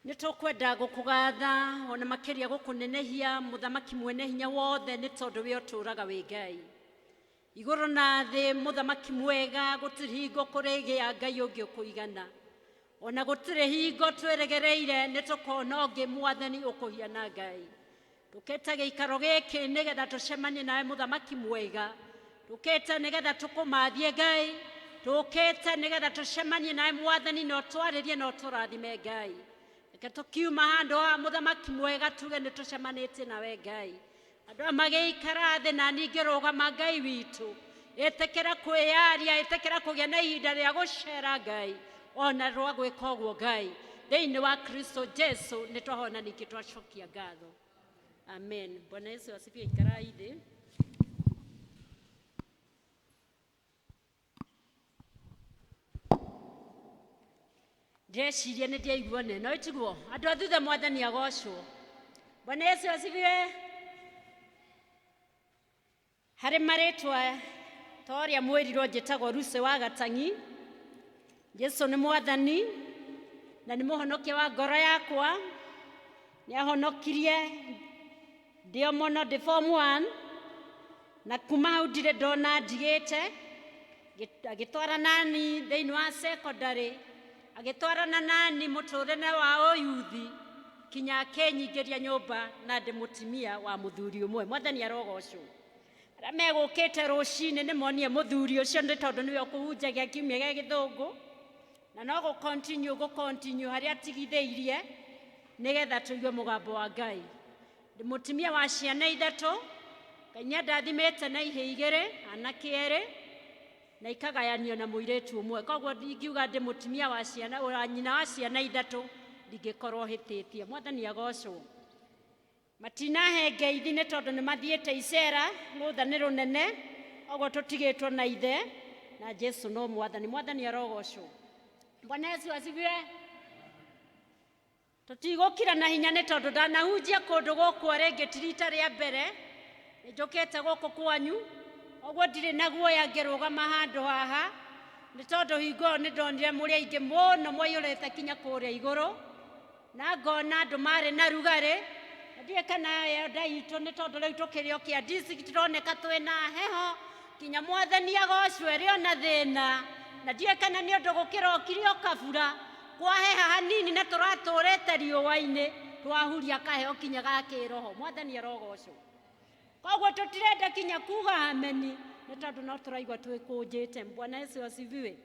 Nĩ tũkwenda gũkũgatha ona makĩria gũkũnenehia mũthamaki mwene hinya wothe, nĩ tondũ we ũtũũraga wĩ Ngai igũrũ na thĩ, mũthamaki mwega. Gũtirĩ hingo kũrĩgĩa Ngai ũngĩ ũkũigana, ona gũtirĩ hingo twĩrĩgĩrĩire nĩ tũkona ũngĩ mwathani ũkũhiana Ngai. Tũkĩte gĩikaro gĩkĩ nĩgetha tũcemanie nawe, mũthamaki mwega. Tũkĩte nĩgetha tũkũmathie Ngai. Tũkĩte nĩgetha tũcemanie nawe, mwathani, na ũtwarĩrie na ũtũrathime, Ngai. Reke tũkiuma handũ haha, mũthamaki mwega, tuge nĩ tũcemanĩtie nawe, Ngai. Andũ aya magĩikara thĩ na ningĩ rũgama, Ngai witũ. Ĩtĩkĩra kwĩyaria, ĩtĩkĩra kũgĩa na ihinda rĩa gũcera, Ngai, ona rwa gwĩka ũguo, Ngai. Thĩinĩ wa Kristo Jesu nĩ twahona, ningĩ twacokia ngatho. Amen. Bwana Yesu asifiwe. Ikarai thĩ. Ndĩreciria nĩ ndiaigua neno ĩtiguo andũ a thutha. Mwathani agocwo. Bwana Yesu asifiwe. Harĩ marĩtwa, ta ũrĩa mwĩrirwo, njĩtagwo Lucy wa Gatang'i. Jesu nĩ mwathani na nĩ mũhonokia wa ngoro yakwa. Nĩ ahonokirie ndĩ o mũno, ndĩ form 1, na kuma hau ndirĩ ndona ndigĩte. Agĩtwara nani thĩinĩ wa secondary, agĩtwarana nani mũtũrĩre wa ũyuthi kinya akĩnyingĩria nyũmba, na ndĩ mũtumia wa mũthuri ũmwe. Mwathani arogocwo. Arĩa megũkĩte rũcinĩ nĩ monie mũthuri ũcio, nĩ tondũ nĩwe ũkũhunjagia kiumia gĩa gĩthũngũ, na no gũ continue gũ continue harĩa atigithĩirie nĩgetha tũigue mũgambo wa Ngai. Ndĩ mũtumia wa ciana ithatũ. Ngai nĩ andathimĩte na ihĩ igĩrĩ, anake erĩ, na ikagayanio na mũirĩtu ũmwe. Koguo ingiuga ndĩ mũtumia wa ciana, wa nyina wa ciana ithatũ, ndingĩkorwo hĩtĩtie. Mwathani agocwo. Matinahe ngeithi nĩ tondũ nĩ mathiĩte icera, rũtha nĩ rũnene, ũguo tũtigĩtwo na ithe, na Jesu no mwathani. Mwathani arogocwo. Bwana Yesu asifiwe. Tũtigũkira na hinya nĩ tondũ ndanahunjia kũndũ gũkũ rĩngĩ, ti rita rĩa mbere nĩ njũkĩte gũkũ kwanyu. Ũguo ndirĩ na guoya ngĩrũgama handũ haha, nĩ tondũ hingo ĩyo nĩ ndonire mũrĩ aingĩ mũno, mwaiyũrĩte kinya kũrĩa igũrũ, na ngona andũ marĩ na rugarĩ. Na ndiũĩ kana enda itũ nĩ tondũ rĩu tũkĩrĩ o kĩa district, tũroneka twĩna heho kinya. Mwathani agocwo. Ĩrĩ ona thĩna, na ndiũĩ kana nĩ ũndũ gũkĩrokire o kabura kwaheha hanini, na tũratũrĩte riũa-inĩ, twahuria kaheo kinya ga kĩroho. Mwathani arogocwo. Koguo tũtirenda kinya kuga ameni nĩ tondũ no tũraigua twĩkũnjĩte. Bwana Yesu asifiwe.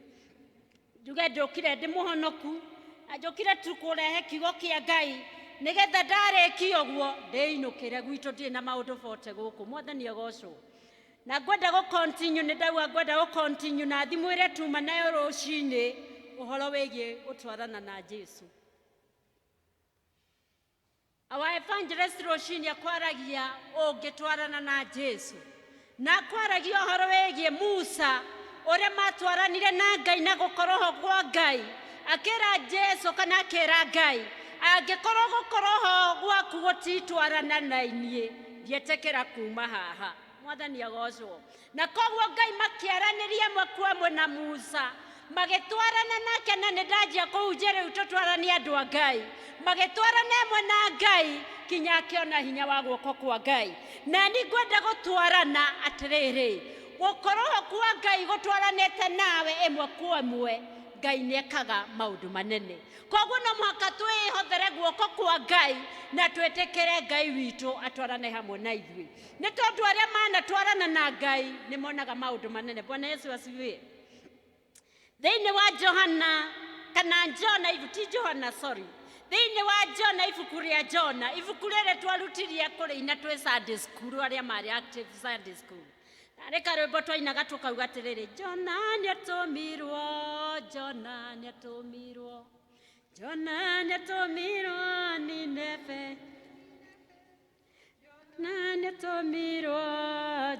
Njuge njũkire ndĩ mũhonoku, na njũkire tu kũrehe kiugo kĩa Ngai nĩgetha ndarĩkia ũguo ndĩinũkĩre gwitũ. Ndirĩ na maũndũ bote gũkũ. Mwathani agocwo. Na ngwenda gũ continue, nĩ ndauga ngwenda gũ continue na thimũ ĩrĩa tuma nayo rũcinĩ, ũhoro wĩgiĩ gũtwarana na Jesu. Our evangelist rũcinĩ akwaragia ũngĩtwarana na Jesu, na akwaragia ũhoro wĩgiĩ Musa, ũrĩa matwaranire na Ngai na gũkorwo ho kwa Ngai. Akĩra Jesu kana akĩra Ngai, "Angĩkorwo gũkorwo ho gwaku gũtitwarana na inyuĩ, ndietĩkĩra kuma haha." Mwathani agocwo. Na koguo Ngai makĩaranĩria ĩmwe kwa ĩmwe na Musa, magĩtwarana nake. Na nĩ ndanjia kũhunjia rĩu, tũtwaranie andũ a Ngai. Magĩtwarana ĩmwe na Ngai kinya akĩona hinya wa guoko kwa Ngai. Na ni ngwenda gũtwarana atĩrĩrĩ, gũkorwo kwa Ngai gũtwaranĩte nawe ĩmwe kwa ĩmwe, Ngai nĩ ekaga maũndũ manene. Koguo no mũhaka twĩhothere guoko kwa Ngai na twĩtĩkĩre Ngai witũ atwarane hamwe na ithuĩ, nĩ tondũ arĩa manatwarana na Ngai nĩ monaga maũndũ manene. Bwana Yesu asifiwe. Thĩinĩ wa Johana kana Jona ibu, ti Johana, sorry, thĩinĩ wa Jona, ibuku rĩa Jona, ibuku rĩrĩ twarutirie kũrĩina twĩ Sunday school, arĩa marĩ active Sunday school. Narĩ karwĩmbo twainaga tũkauga atĩrĩrĩ, "Jona nĩatũmirwo, Jona nĩatũmirwo, Jona nĩatũmirwo Nineve. Jona nĩatũmirwo,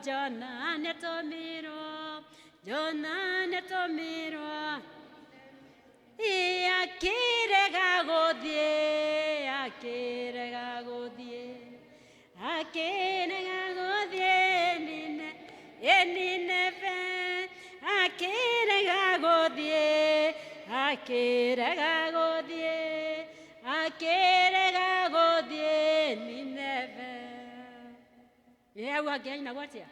Jona nĩatũmirwo, Jona nĩatũmirwo." Akĩrega gũthiĩ, akĩrega gũthiĩ, akĩrega gũthiĩ Nineve. Akĩrega gũthiĩ, akĩrega gũthiĩ. Akĩrega gũthiĩ Nineve. Ĩ hau hangĩ hainagwo atĩa?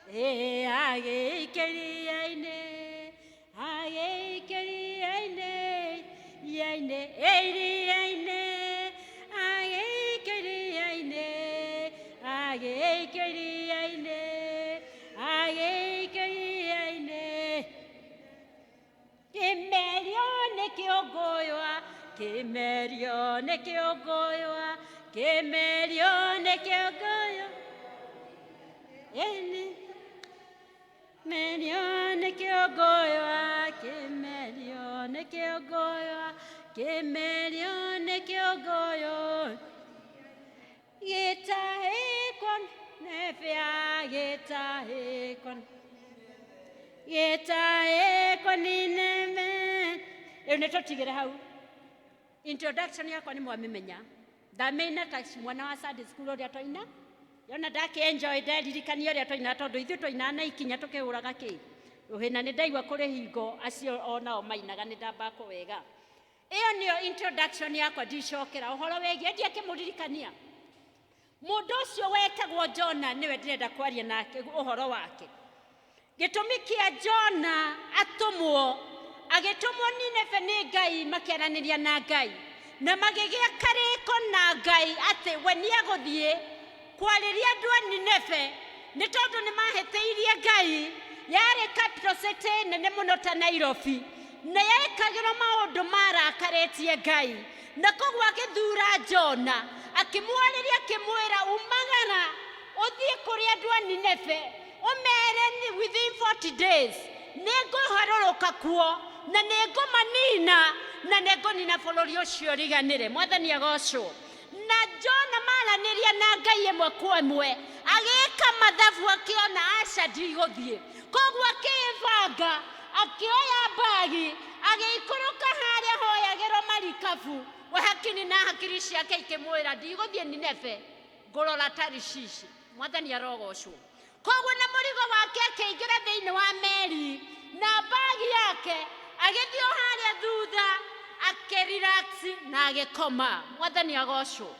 Ĩ agĩikĩria-inĩ, agĩikĩria-inĩ, iria-inĩ, iria-inĩ, agĩikĩria-inĩ, agĩikĩria-inĩ, agĩikĩria-inĩ. Kĩmerio nĩ kĩũngũyũa, kĩmerio nĩ kĩũngũyũa, kĩmerio nĩ kĩũngũyũa. Ĩni merio nĩ kĩũngũyũa, kĩmerio nĩ kĩũngũyũa, kĩmerio nĩ kĩũngũyũ. Gĩtahĩkwo nĩ gĩtahĩkwo gĩtahĩkwo Nineve. Rĩu nĩ tũtigĩre hau. Introduction yakwa nĩ mwamĩmenya. Ndamĩina ta mwana wa Sunday school ũrĩa twaina. Yona ndakĩ enjoy nderirikania ũrĩa twaina, tondũ ithuĩ twainaga na ikinya tũkĩhũraga kĩ rũhĩ, na nĩ ndaigua kũrĩ hingo acio onao mainaga, nĩ ndambakwo wega. Ĩyo nĩyo introduction yakwa, ndicokera ũhoro wĩgiĩ ndiakĩmũririkania. Mũndũ ũcio wetagwo Jona nĩwe ndĩrenda kwaria nake ũhoro wake. Gĩtũmi kĩa Jona atũmwo, agĩtũmwo Nineve nĩ Ngai, makĩaranĩria na Ngai na magĩgĩa karĩko na Ngai atĩ we nĩ egũthiĩ kwarĩria andũ a Nineve nĩ tondũ nĩ mahĩtĩirie Ngai. Yarĩ capital city nene mũno ta Nairobi, na yekagĩrwo maũndũ marakarĩtie Ngai, na koguo agĩthura Jona, akĩmwarĩria, akĩmwĩra, "Umagara ũthiĩ kũrĩ andũ a Nineve, ũmere ni within 40 days nĩngũharũrũka kuo na nĩngũmanina na nĩngũnina bũrũri ũcio ũriganĩre." Mwathani agocwo. Na Jona maranĩria na Ngai ĩmwe kwa ĩmwe, agĩka mathabu, akĩona aca, ndigũthiĩ. Koguo akĩĩbanga, akĩoya mbagi, agĩikũrũka harĩa hoyagĩrwo marikabu. We hakiri na hakiri ciake ikĩmwĩra, "Ndigũthiĩ Nineve, ngũrora Tarishishi." Mwathani arogocwo. Koguo na mũrigo wake akĩingĩra thĩinĩ wa meri na mbagi yake, agĩthiĩ o harĩa thutha, akĩrelax na agĩkoma. Mwathani agocwo.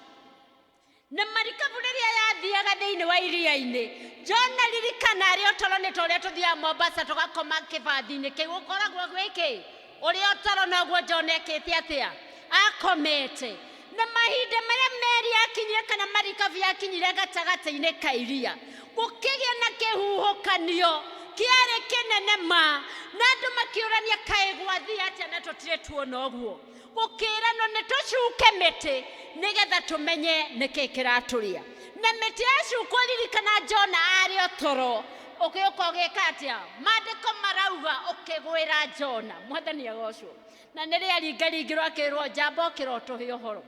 Na marikabu rĩrĩa yathiaga thĩinĩ wa iria-inĩ, Jona, ririkana, arĩ ũtoro nĩ ta ũrĩa tũthiaga Mombasa tũgakoma kĩbathi-inĩ kĩu ũkoragwo gwĩkĩ ũrĩa ũtoro, noguo Jona ekĩte atĩa, akomete. Na mahinda marĩa meri yakinyire kana marikabu yakinyire gatagatĩ-inĩ ka iria, gũkĩgĩa na kĩhuhũkanio kĩarĩ kĩnene ma, na andũ makĩũrania, "Kaĩ gwathiĩ atĩa na tũtirĩ tuona ũguo?" Gũkĩranwo nĩ tũcuke mĩtĩ nĩgetha tũmenye nĩkĩ kĩratũrĩa. Na mĩtĩ yacukwo, ririkana Jona arĩ o toro, ũgĩũka ũgĩka atĩa? Maandĩko marauga ũkĩgwĩra Jona. Mwathani agocwo. Na nĩ rĩaringaringĩrwo, akĩrwo, "Njamba, ũkĩra ũtũhe ũhoro."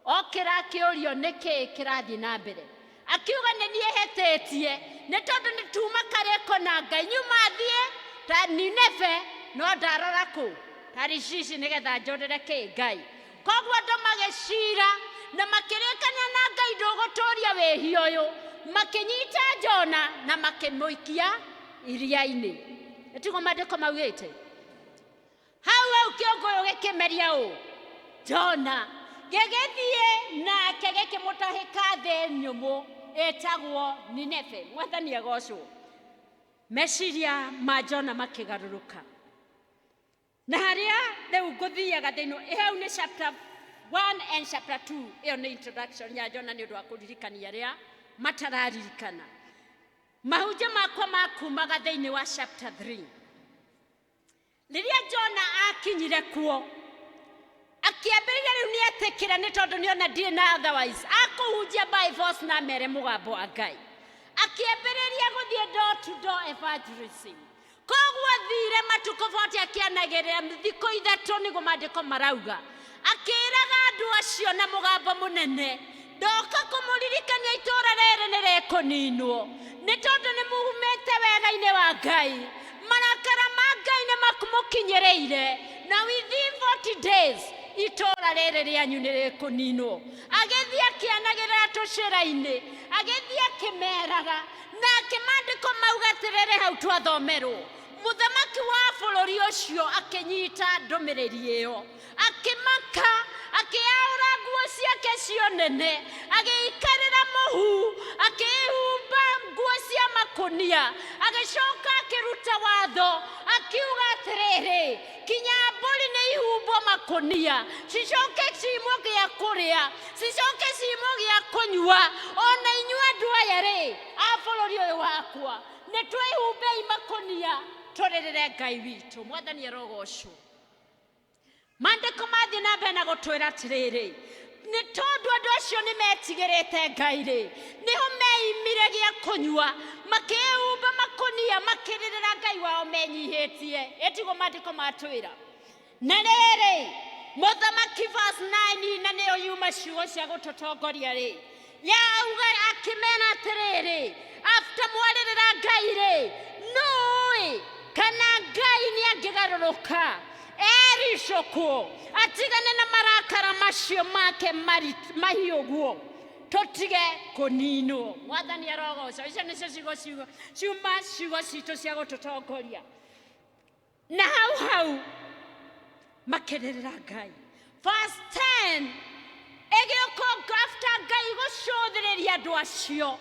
Okĩra, akĩũrio nĩkĩ kĩrathiĩ na mbere, akiuga, "Nĩ niĩ hĩtĩtie, nĩ tondũ nĩ tuma karĩko na Ngai, nyuma thiĩ ta Nineve, no ndarora kũ Tarishishi nĩgetha njũrĩre kĩ Ngai." Koguo andũ magĩcira na makĩrĩkania na Ngai, ndũgũtũria wĩhia ũyũ. Makĩnyita Jona na makĩmũikia iria-inĩ. Nĩtiguo maandĩko maugĩte? Hau hau kĩũngũyũ gĩkĩmeria ũ Jona, gĩgĩthiĩ nake, gĩkĩmũtahĩka thĩ nyũmũ ĩtagwo Nineve. Mwathani agocwo. Meciria ma Jona makĩgarũrũka, na harĩa rĩu ngũthiaga thĩinĩ hau nĩ chapter 1 and chapter 2. Ĩyo nĩ introduction ya Jona nĩ ũndũ wa kũririkania arĩa matararirikana. Mahunjio makwa makumaga thĩinĩ wa chapter 3. Rĩrĩa Jona akinyire kuo, akĩambĩrĩria rĩu nĩ etĩkĩra, nĩ tondũ nĩona ndirĩ na otherwise, akũhunjia by force na mere mũgambo wa Ngai. Akĩambĩrĩria gũthiĩ door to door evangelism. Koguo thire matukũ 40 akĩanagĩrĩra, thikũ 3 nĩguo maandĩko marauga, akĩĩraga andũ acio na mũgambo mũnene, "Ndoka kũmũririkania itũũra rĩrĩ nĩ rĩkũninwo, nĩ tondũ nĩ mumĩte wega-inĩ wa Ngai. Marakara ma Ngai nĩ makũmũkinyĩrĩire, na within 40 days itũũra rĩrĩ rĩanyu nĩ rĩkũninwo." Agĩthiĩ akĩanagĩrĩra tũcĩra-inĩ, agĩthiĩ akĩmeraga. Nake maandĩko mauga atĩrĩrĩ, hau twathomerwo. Mũthamaki wa bũrũri ũcio akĩnyita ndũmĩrĩri ĩyo, akĩmaka, akĩaũra nguo ciake cio nene, agĩikarĩra mũhu, akĩĩhumba nguo cia makũnia, agĩcoka akĩruta watho akiuga atĩrĩrĩ, kinya mbũri nĩ ihumbwo makũnia, cicoke ciimwo gĩa kũrĩa, cicoke ciimwo gĩa kũnyua. Ona inyuĩ andũ aya rĩ a bũrũri ũyũ wakwa, nĩ twĩhumbei makũnia tũrĩrĩre Ngai witũ. Mwathani arogocwo. Maandĩko mathiĩ na mbere na gũtwĩra atĩrĩrĩ, nĩ tondũ andũ acio nĩ metigĩrĩte Ngai rĩ, nĩho meimire gĩa kũnyua, makĩĩhumba makũnia, makĩrĩrĩra Ngai wao menyihĩtie. Ĩtiguo maandĩko matwĩra. Na rĩrĩ, mũthamaki verse 9, na nĩyo yuma ciugo cia gũtũtongoria rĩ, yauga akĩmera atĩrĩrĩ, after mwarĩrĩra Ngai rĩ, nũĩ kana Ngai nĩ angĩgarũrũka ericũkwo, atigane na marakara macio make mahiũ guo, tũtige kũninwo. Mwathani arogocwo. Icio nĩcio ciugo ciugo ciuma ciugo citũ cia gũtũtongoria. Na hau hau makĩrĩrĩra Ngai. Verse 10 ĩgĩũka after Ngai gũcũthĩrĩria andũ acio,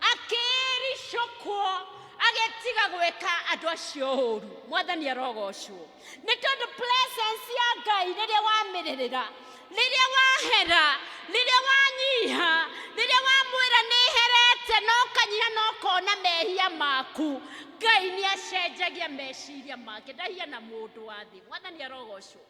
akĩĩricũkwo, agĩtiga gwĩka andũ acio ũru. Mwathani arogocwo. Nĩ tondũ presence ya Ngai, rĩrĩa wamĩrĩrĩra, rĩrĩa wahera, rĩrĩa wanyiha, rĩrĩa wamwĩra nĩ herete, no kanyiha no kona mehia maku, Ngai nĩ acenjagia meciria make, ndahiana mũndũ wa thĩ. Mwathani arogocwo.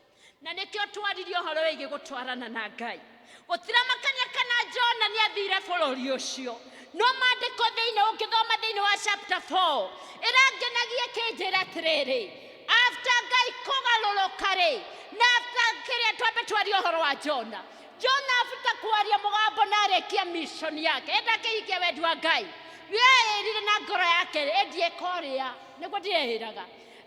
Na nĩkĩo twaririe ũhoro wĩgiĩ gũtwarana na Ngai. Gũtiramakania kana Jona nĩ athire bũrũri ũcio, no maandĩko thĩinĩ ũngĩthoma thĩinĩ wa chapter 4 ĩrangenagia ĩkĩnjĩra atĩrĩrĩ, after Ngai kũgarũrũka rĩ, na after kĩrĩa twambe twarie ũhoro wa Jona. Jona after kwaria mũgambo na arĩkia mission yake, enda akĩhingia wendi wa Ngai, weĩrire na ngoro yake ĩndiĩka ũrĩa nĩguo ndĩreĩraga,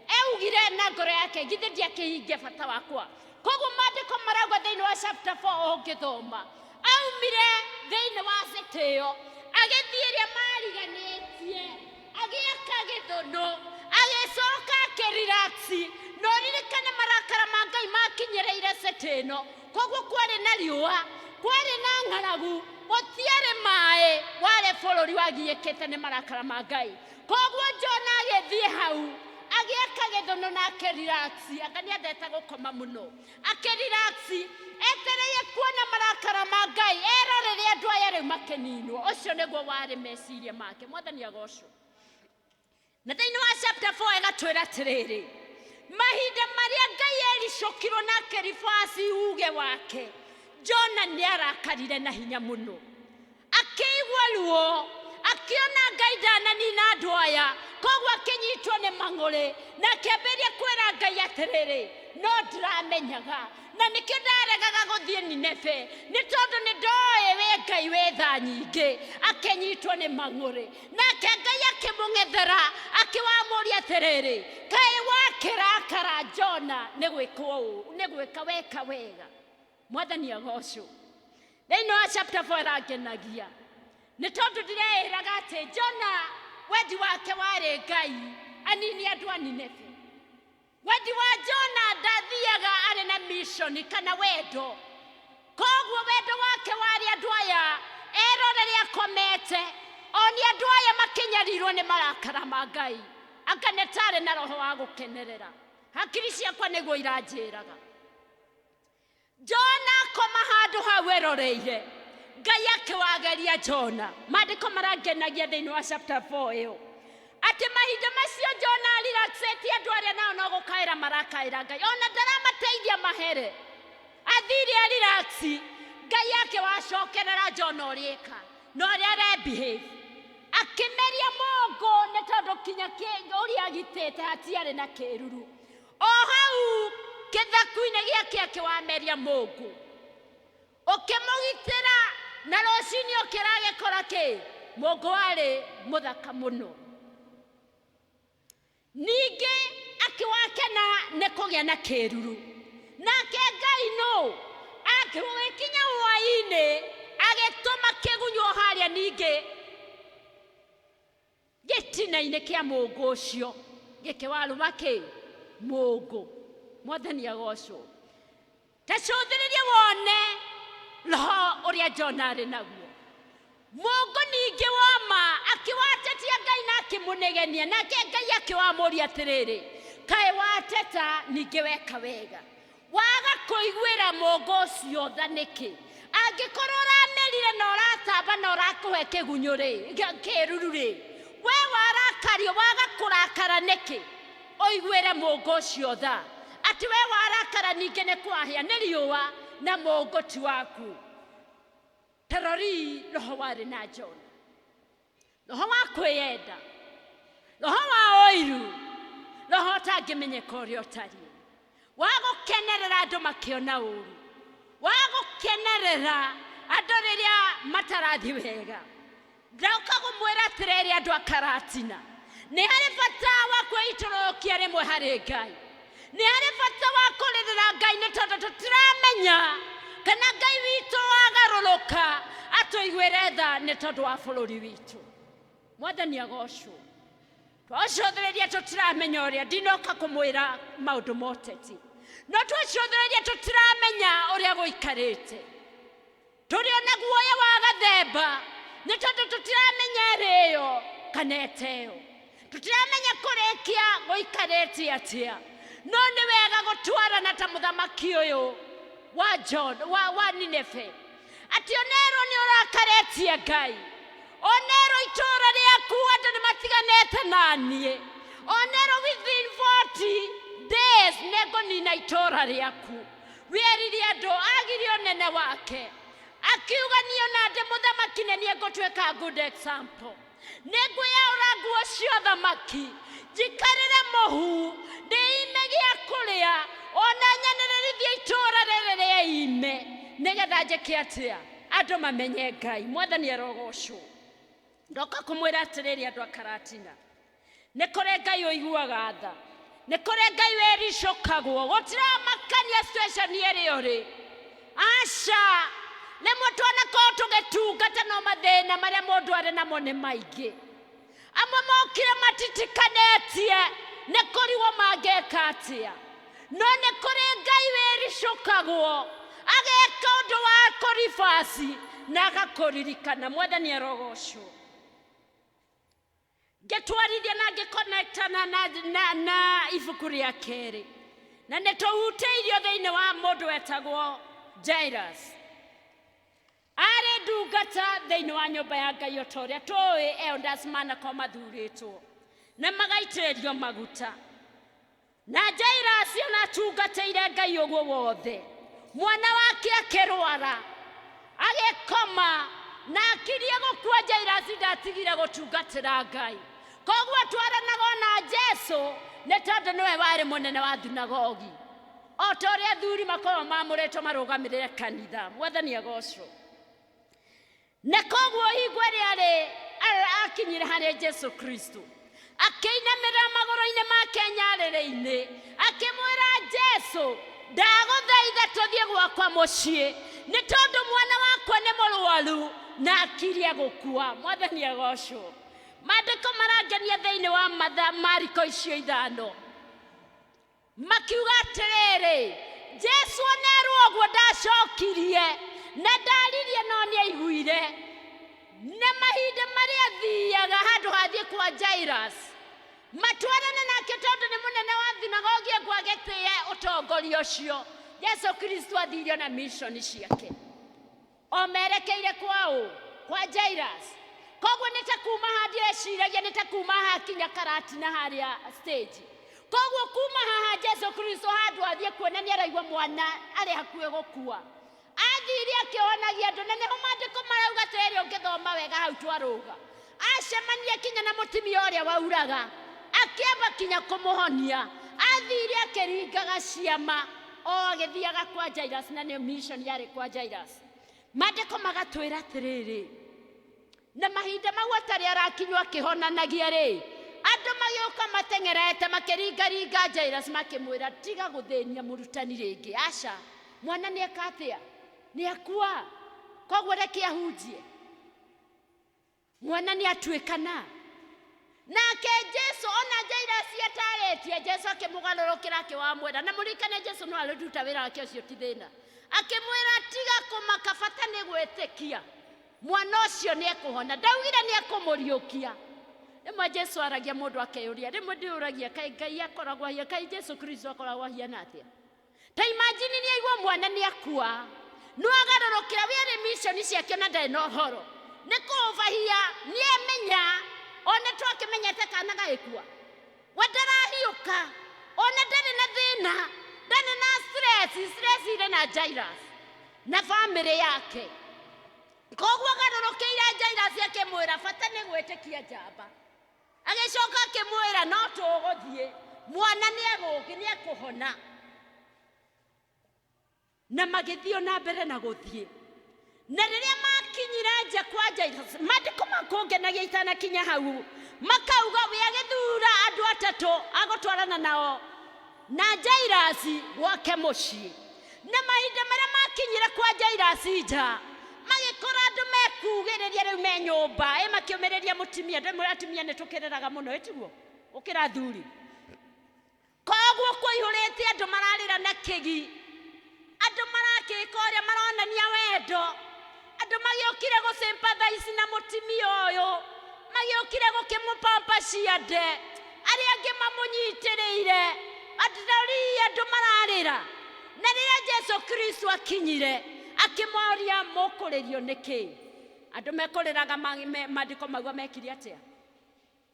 augire na ngoro yake, githĩ ndiakĩhingia bata wakwa? Koguo maandĩko marauga thĩinĩ wa chapter 4 ũngĩthoma, aumire thĩinĩ wa city ĩyo, agĩthiĩ ĩrĩa mariganĩtie, agĩaka gĩthũnũ, agĩcoka akĩrelax. Na ũririkane marakara ma Ngai makinyĩrĩire city ĩno, koguo kwarĩ na riũa, kwarĩ na ng'aragu, gũtiarĩ maĩ, warĩ bũrũri wagiĩkĩte nĩ marakara ma Ngai. Koguo Jona agĩthiĩ hau agĩaka gĩthũnũ na akĩrelax. Anga nĩ endete gũkoma mũno. Akĩrelax etereire kuona marakara ma Ngai, erorere andũ aya rĩu makĩninwo. Ũcio nĩguo warĩ meciria make. Mwathani agocwo. Na thĩinĩ wa chapter 4 ĩgatwĩra atĩrĩrĩ, mahinda marĩa Ngai ericũkirwo na akĩribasi uge wake, Jona nĩ arakarire na hinya mũno, akĩigua ruo, akĩona Ngai ndananina andũ aya, koguo akĩnyitwo nĩ mang'ũrĩ na akĩambĩrĩria kwĩra Ngai atĩrĩrĩ, no ndĩramenyaga na nĩkĩo ndaregaga gũthiĩ Nineve, nĩ tondũ nĩ ndoĩ wĩ Ngai wĩ tha nyingĩ. Akĩnyitwo nĩ mang'ũrĩ, nake Ngai akĩmũng'ethera, akĩwamũria atĩrĩrĩ, kaĩ wakĩrakara Jona nĩ gwĩkwo ũũ, nĩ gwĩka weka wega? Mwathani agocwo. Thĩinĩ wa chapter 4 ĩrangenagia nĩ tondũ ndĩreĩraga atĩ Jona wendi wake warĩ Ngai anini andũ a Nineve. Wendi wa Jona ndathiaga arĩ na mission kana wendo, koguo wendo wake warĩ andũ aya erorere akomete, oni andũ aya makĩnyarirwo nĩ marakara ma Ngai. Anga nĩ tarĩ na roho wa gũkenerera, hakiri ciakwa nĩguo iranjĩraga. Jona akoma handũ hau eroreire Ngai akĩwageria Jona. Maandĩko marangenagia thĩinĩ wa chapter 4 ĩyo atĩ mahinda macio Jona arelaxĩtie, andũ arĩa nao no gũkaĩra marakaĩra Ngai, ona ndaramateithia mahere, athire arelax. Ngai akĩwacokerera Jona ũrĩka na ũrĩa arebehave, akĩmeria mũngũ, nĩ tondũ kinya ũrĩa agitĩte hatiarĩ na kĩruru. O hau kĩthaku-inĩ gĩake akĩwameria mũngũ, ũkĩmũgitĩra, na rũcinĩ ũkĩra agĩkora kĩ mũngũ warĩ mũthaka mũno. Ningĩ akĩwakena nĩ kũgĩa na kĩruru. Nake Ngai nũ akĩgĩkinya hwaĩ-inĩ agĩtũma kĩgunyũ harĩa ningĩ gĩtina-inĩ kĩa mũngũ ũcio. Gĩkĩwarũma kĩ mũngũ. Mwathani agocwo. Ta cũthĩrĩria wone roho ũrĩa Jona arĩ naguo. Mũngũ ningĩ woma akĩwatetia Ngai na akĩmũnegenia, nake Ngai akĩwamũria atĩrĩrĩ, kaĩ wateta ningĩ weka wega, waga kũiguĩra mũngũ ũcio tha nĩkĩ? Angĩkorwo ũramerire na ũratamba na ũrakũhe kĩgunyũ rĩ, kĩruru rĩ, we warakario waga kũrakara nĩkĩ? Ũiguĩre mũngũ ũcio tha, atĩ we warakara ningĩ nĩ kwahĩa nĩ riũa na mũngũ ti waku. Tarori roho warĩ na Jona, roho wa kwĩyenda, roho wa ũiru, roho ũtangĩmenyeka ũrĩa ũtariĩ, wa gũkenerera andũ makĩona ũru, wa gũkenerera andũ rĩrĩa matarathiĩ wega. Ndoka gũmwĩra atĩrĩrĩ, andũ a Karatina, nĩ harĩ bata wa kwĩitũrũkia rĩmwe harĩ Ngai, nĩ harĩ bata wa kũrĩrĩra Ngai, nĩ tondũ tũtiramenya kana Ngai witũ wagarũrũka atũiguĩre tha nĩ tondũ wa bũrũri witũ. Mwathani agocwo. Twacũthĩrĩria tũtiramenya ũrĩa, ndinoka kũmwĩra maũndũ ma ũteti, no twacũthĩrĩria tũtiramenya ũrĩa gũikarĩte. Tũrĩ ona guoya wa gathemba, nĩ tondũ tũtiramenya ĩrĩyo kana ĩteo, tũtiramenya kũrĩkia gũikarĩte atĩa. No nĩ wega gũtwarana ta mũthamaki ũyũ wa John, wa Nineve, atĩ onerwo nĩ ũrakaretie Ngai, onerwo itũũra rĩaku andũ nĩ matiganĩte na niĩ, onerwo within 40 days nĩngũnina itũũra rĩaku. Wĩrire andũ agirie ũnene wake, akiuga niĩ ona ndĩ mũthamaki nĩ niĩ ngũtuĩka good example, nĩngwĩyaũra nguo cia ũthamaki, njikarĩre mũhu, ndĩime gĩa kũrĩa, ona nyanĩrĩrithie itũũra rĩrĩ rĩa ime, nĩgetha njĩke atĩa? Andũ mamenye Ngai. Mwathani arogocwo. Ndoka kũmwĩra atĩrĩrĩ, andũ a Karatina, nĩ kũrĩ Ngai ũiguaga tha, nĩ kũrĩ Ngai wĩricũkagwo, gũtiramakania situation ĩrĩa ũrĩ. Aca, rĩmwe twanakorwo tũgĩtungata no mathĩna marĩa mũndũ arĩ namo nĩ maingĩ. Amwe mokire matitikanĩtie nĩ kũrigwo mangĩka atĩa, no nĩ kũrĩ Ngai wĩricũkagwo ageka ũndũ wa kũribasi na agakũririkana. Mwathani arogocwo. Ngĩtwarithia na ngĩkonectana na ibuku rĩa kerĩ, na nĩ tũhutĩirio thĩinĩ wa mũndũ wetagwo Jairus. Arĩ ndungata thĩinĩ wa nyũmba ya Ngai, o ta ũrĩa tũĩ elders manakorwo mathurĩtwo na magaitĩrĩrio maguta. Na Jairus ona atungatĩire Ngai ũguo wothe, mwana wake akĩrwara agĩkoma na akirie gũkua, Jairus ndatigire gũtungatĩra Ngai. Koguo atwaranaga ona Jesu nĩ tondũ nĩwe warĩ mũnene wa thunagogi, o ta ũrĩa athuri makoragwo mamũrĩtwo marũgamĩrĩre kanitha. Mwathani agocwo. Na koguo hingo ĩrĩa arĩ akinyire harĩ Jesu Kristo, akĩinamĩrĩra magũrũ-inĩ make nyarĩrĩ-inĩ, akĩmwĩra Jesu, ndagũthaitha tũthiĩ gwakwa mũciĩ, nĩ tondũ mwana wakwa nĩ mũrwaru na akirie gũkua. Mwathani agocwo. Maandĩko marangenia thĩinĩ wa matha Mariko icio ithano, makiuga atĩrĩrĩ, Jesu onerwo ũguo ndacokirie na ndaririe, no nĩ aiguire. Na mahinda marĩa athiaga handũ hathiĩ kwa Jairus matwarane nake, tondũ nĩ mũnene wa thunagogi, engwo agĩtĩe ũtongoria ũcio. Jesu Kristo athiire na mission ciake o merekeire kwao kwa Jairus. Koguo nĩ ta kuma haha, ndĩreciragia nĩ ta kuma haha kinya Karatina harĩa stage. Koguo kuma haha Jesu Kristo handũ athiĩ kuona nĩ araigua mwana arĩ hakuhĩ gũkua, athire akĩhonagia andũ, na nĩho maandĩko marauga atĩrĩrĩ, ũngĩthoma wega hau twarũga, acemania kinya na mũtumia ũrĩa wauraga, akĩamba kinya kũmũhonia. Athire akĩringaga ciama o agĩthiaga kwa Jairus, na nĩyo mission yarĩ kwa Jairus. Maandĩko magatwĩra atĩrĩrĩ, na mahinda mau atarĩ arakinywo akĩhonanagia rĩ, andũ magĩũka mateng'erete makĩringaringa Jairus, makĩmwĩra, tiga gũthĩnia mũrutani rĩngĩ, aca, mwana nĩ eka atĩa, nĩ akua, koguo reke ahunjie, mwana nĩ atuĩkana. Nake Jesu ona Jairus atarĩtie, Jesu akĩmũgarũrũkĩra akĩwamwĩra, na mũririkane Jesu no arĩruta wĩra wake ũcio ti thĩna. Akĩmwĩra tiga kũmaka, bata nĩ gwĩtĩkia mwana ũcio nĩ ekũhona. Ndaugire nĩ ekũmũriũkia. Rĩmwe Jesu aragia mũndũ akeyũria, rĩmwe ndĩũragia kaĩ Ngai akoragwo ahiana, kaĩ Jesu Kristo akoragwo ahiana atĩa? Ta imagine nĩ aigua mwana nĩ akua, no agarũrũkĩra we arĩ mission ciake ona ndarĩ na ũhoro. Nĩ kũũbahia, nĩ amenya, ona twakĩmenyete kana gagĩkua. We ndarahiũka, ona ndarĩ na thĩna, ndarĩ na stress, stress irĩ na Jairus na famĩlĩ yake. Koguo agarũrũkĩire Jairus akĩmwĩra bata nĩ gwĩtĩkia njamba. Agĩcoka akĩmwĩra no tũgũthiĩ, mwana nĩ ekũhona. Na magĩthiĩ na mbere na gũthiĩ. Na rĩrĩa makinyire nja kwa Jairus, maandĩko makũngenagia itanakinya hau, makauga we agĩthura andũ atatũ agũtwarana nao na Jairus gwake mũciĩ. Na mahinda marĩa makinyire kwa Jairus nja, magĩkora andũ mekugĩrĩria rĩu me nyũmba, ĩ makĩũmĩrĩria mũtumia. Ndĩmwĩra atumia nĩ tũkĩrĩraga mũno, ĩ tiguo? Gũkĩra athuri. Koguo kũihũrĩte andũ mararĩra na kĩgi, andũ marakĩka ũrĩa maronania wendo, andũ magĩũkire gũ sympathize na mũtumia ũyũ, magĩũkire gũkĩmũpampa ciande, arĩa angĩ mamũnyitĩrĩire, andũ andũ mararĩra. Na rĩrĩa Jesu Kristo akinyire, akĩmoria mũkũrĩrio nĩkĩ? Andũ mekũrĩraga maandĩko mauga mekire atĩa?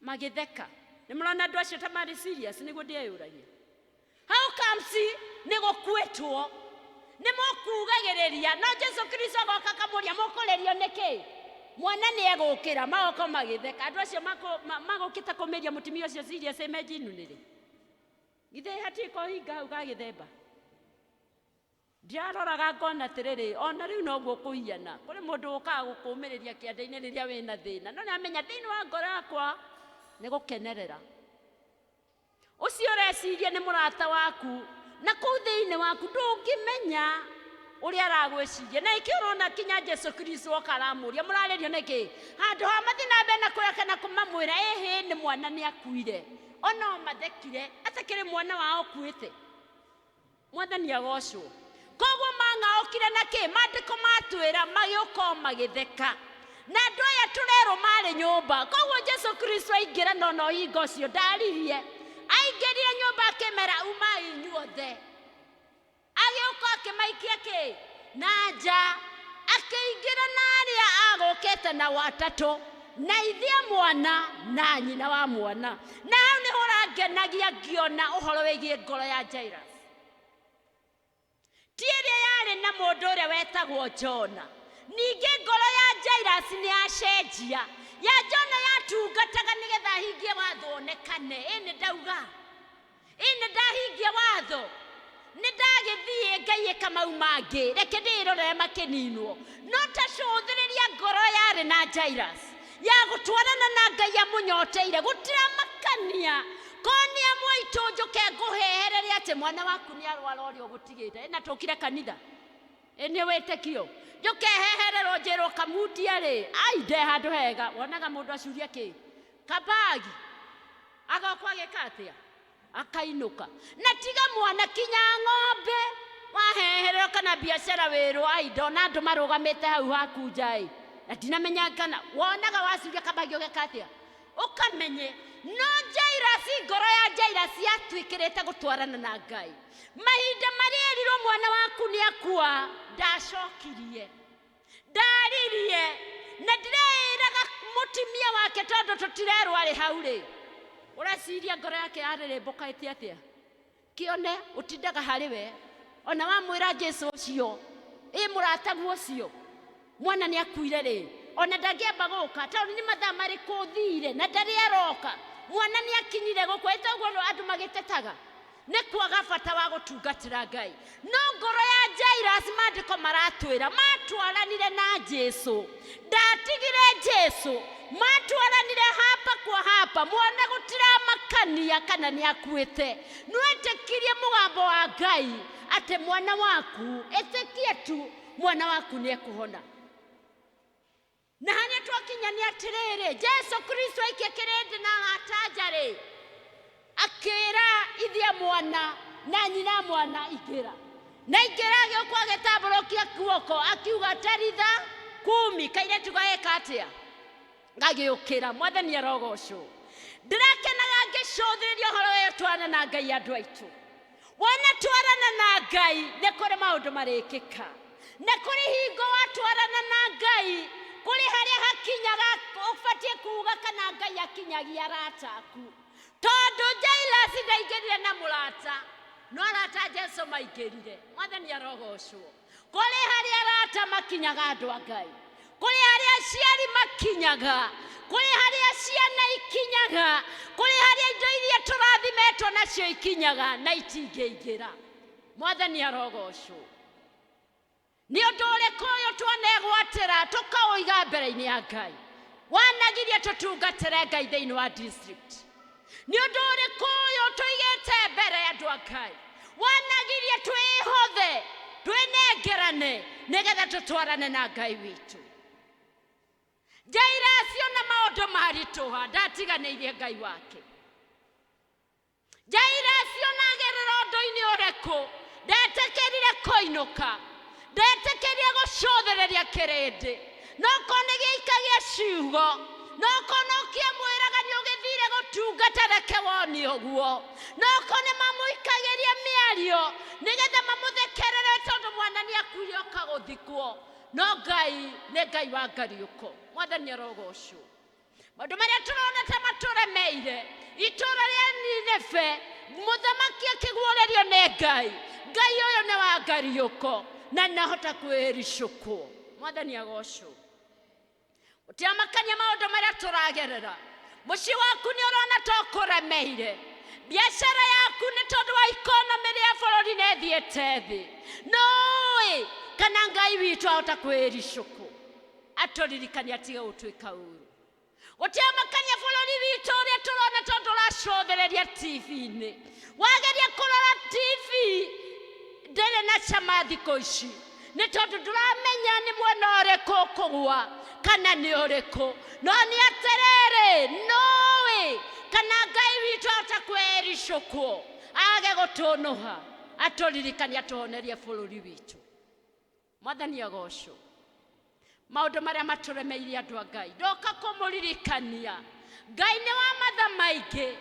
Magĩtheka. Nĩ mũrona andũ acio ta marĩ serious? Nĩguo ndĩeyũragia. How comes nĩ gũkuĩtwo? Nĩ mũkugagĩrĩria, no Jesu Kristo agoka akamũria mũkũrĩrio nĩkĩ? Mwana nĩ egũkĩra, magoka magĩtheka. Andũ acio magũkĩte kũmĩria mũtumia ũcio serious ĩmenjinunĩrĩ. Githĩ hatirĩ kohinga hau ga gĩthemba? Ndiaroraga ngona atĩrĩrĩ, ona rĩu noguo kũhiana. Kũrĩ mũndũ ũkaga gũkũmĩrĩria kĩande-inĩ rĩrĩa wĩna thĩna. No nĩamenya thĩinĩ wa ngoro yakwa nĩ gũkenerera. Ũcio ũreciria nĩ mũrata waku, na kũu thĩinĩ waku ndũngĩmenya ũrĩa aragwĩciria. Na ĩkĩ ũrona kinya Jesu Kristo oka aramũria mũrarĩrio nĩkĩ? Handũ ha mathiĩ na mbere na kũrĩa kana kũmamwĩra ĩhĩ nĩ mwana nĩ akuire. Ona o mathekire atakĩrĩ mwana wao ũkuĩte. Mwathani agocwo. Koguo mang'aũkire na kĩ? Maandĩko matwĩra magĩũka o magĩtheka. Na andũ aya tũrerwo marĩ nyũmba. Koguo Jesu Kristo aingĩra no no hingo ũcio ndaririe. Aingĩrire nyũmba akĩmera umai inyuothe. Agĩũka akĩmaikia kĩ? Na nja. Akĩingĩra na arĩa agũkĩte nao atatũ, na ithe mwana na nyina wa mwana. Na hau nĩho ũrangenagia ngĩona ũhoro wĩgiĩ ngoro ya Jairus. Ti ĩrĩa yarĩ na mũndũ ũrĩa wetagwo Jona. Ningĩ ngoro ya Jairus nĩ yacenjia. Ya Jona yatungataga nĩgetha ahingie watho onekane. Ĩ nĩ ndauga. Ĩ nĩ ndahingia watho. Nĩ ndagĩthiĩ Ngai ĩka mau mangĩ. Reke ndĩrorere makĩninwo. No ta cũthĩrĩria ngoro yarĩ na Jairus. Ya gũtwarana na Ngai amũnyoteire. Gũtiramakania. Ko nĩ amwe aitũ njũke ngũheherere atĩ mwana waku nĩ arwara ũrĩa ũgũtigĩte. Ĩ na tũkire kanitha. Ĩ nĩ wĩtĩkio. Njũke hehererwo njĩrwo kamundia rĩ, ai nde handũ hega. Wonaga mũndũ acuria kĩ? Kabagi. Agoka agĩka atĩa? Akainũka. Na tiga mwana kinya ng'ombe wahehererwo kana biacara wĩrwo ai ndona andũ marũgamĩte hau haku nja ĩ. Na ndinamenya kana wonaga wacuria kabagi ũgeka atĩa? Ũkamenye. No Jairus, ngoro ya Jairus yatuĩkĩrĩte gũtwarana na Ngai. Mahinda marĩa erirwo mwana waku nĩ akua, ndacokirie. Ndaririe. Na ndireĩraga mũtumia wake tondũ tũtirerwo arĩ hau rĩ. Ũreciria ngoro yake yarĩrĩmbũkĩte atĩa? Kĩone ũtindaga harĩ we. Ona wamwĩra Jesu ũcio, ĩ mũrataguo ũcio, mwana nĩ akuire rĩ, ona ndangĩamba gũka tondũ nĩ mathaa marĩkũ ũthire na ndarĩ aroka. Mwana nĩ akinyire gũkũ, ĩ toguo andũ magĩtetaga. Nĩ kwaga bata wa gũtungatĩra Ngai. No ngoro ya Jairus maandĩko maratwĩra matwaranire na Jesu. Ndatigire Jesu, matwaranire hapa kwa hapa. Mwana gũtiramakania kana nĩ akuĩte. Nĩwetĩkirie mũgambo wa Ngai atĩ mwana waku, ĩtĩkie tu mwana waku nĩ ekũhona. Na harĩa twakinya nĩ atĩrĩrĩ, Jesu Kristo aikia kĩrĩndĩ na arata nja-rĩ, akĩra ithiĩ mwana na nyina mwana ingĩra. Na ingĩra agĩũka agĩtambũrũkia guoko akiuga taritha kumi, kairĩtu gagĩka atĩa? Gagĩũkĩra. Mwathani arogocwo. Ndĩrakenaga ngĩcũthĩrĩria ũhoro ũyũ twana na Ngai andũ aitũ. Wona twarana na Ngai nĩ kũrĩ maũndũ marĩkĩka. Na kũrĩ hingo watwarana na Ngai kũrĩ harĩa hakinyaga ũbatiĩ kuga kana Ngai akinyagia arata aku. Tondũ Jairus ndaingĩrire na mũrata, no arata a Jesu maingĩrire. Mwathani arogocwo. Kũrĩ harĩa arata makinyaga andũ a Ngai, kũrĩ harĩa aciari makinyaga, kũrĩ harĩa ciana ikinyaga, kũrĩ harĩa indo iria tũrathimetwo nacio ikinyaga na itingĩingĩra. Mwathani arogocwo. Nĩ ũndũ ũrĩkũ ũyũ twanegwatĩra tũkaũiga mbere-inĩ ya Ngai? Wanagiria tũtungatĩre Ngai thĩinĩ wa district. Nĩ ũndũ ũrĩkũ ũyũ tũigĩte mbere andũ a Ngai? Wanagiria twĩhothe, twĩnengerane nĩgetha tũtwarane na Ngai witũ. Jairus ona maũndũ maritũha ndatiganĩirie Ngai wake. Jairus ona agerera ũndũ-inĩ ũrĩkũ ndetĩkĩrire kũinũka, ndetĩkĩrire gũcũthĩrĩria kĩrĩndĩ. Nokorwo nĩ gĩikagia ciugo, nokorwo no kĩamwĩraga nĩ ũgĩthire gũtungata reke wone ũguo, nokorwo nĩ mamũikagĩria mĩario nĩgetha mamũthekerere tondũ mwana nĩ akuire oka gũthikwo. No Ngai nĩ Ngai wa ngariũko. Mwathani arogocwo. Maũndũ marĩa tũrona ta matũremeire, itũũra rĩa Nineve, mũthamaki akĩguũrĩrio nĩ Ngai, Ngai ũyũ nĩ wa ngariũko na nahota kwĩricũkwo. Mwathani agocwo. Gũtiamakania maũndũ marĩa tũragerera, mũciĩ waku nĩ ũrona ta ũkũremeire, biacara yaku nĩ tondũ wa ikonomĩ rĩa bũrũri nĩ ĩthiĩte thĩ, nũĩ kana Ngai witũ ahota kwĩricũkwo atũririkanie atige gũtwĩka ũru. Gũtiamakania bũrũri witũ ũrĩa tũrona tondũ ũracũthĩrĩria TV-inĩ, wageria kũrora TV ndĩrĩ na cama thikũ ici nĩ tondũ ndũramenya nĩ mwena ũrĩkũ ũkũgwa kana nĩ ũrĩkũ. No nĩ atĩrĩrĩ, nũĩ kana Ngai witũ ahota kwĩricũkwo age gũtũnũha atũririkanie atũhonerie bũrũri witũ. Mwathani agocwo. Maũndũ marĩa matũremeire andũ a Ngai, ndoka kũmũririkania Ngai nĩ wa matha maingĩ.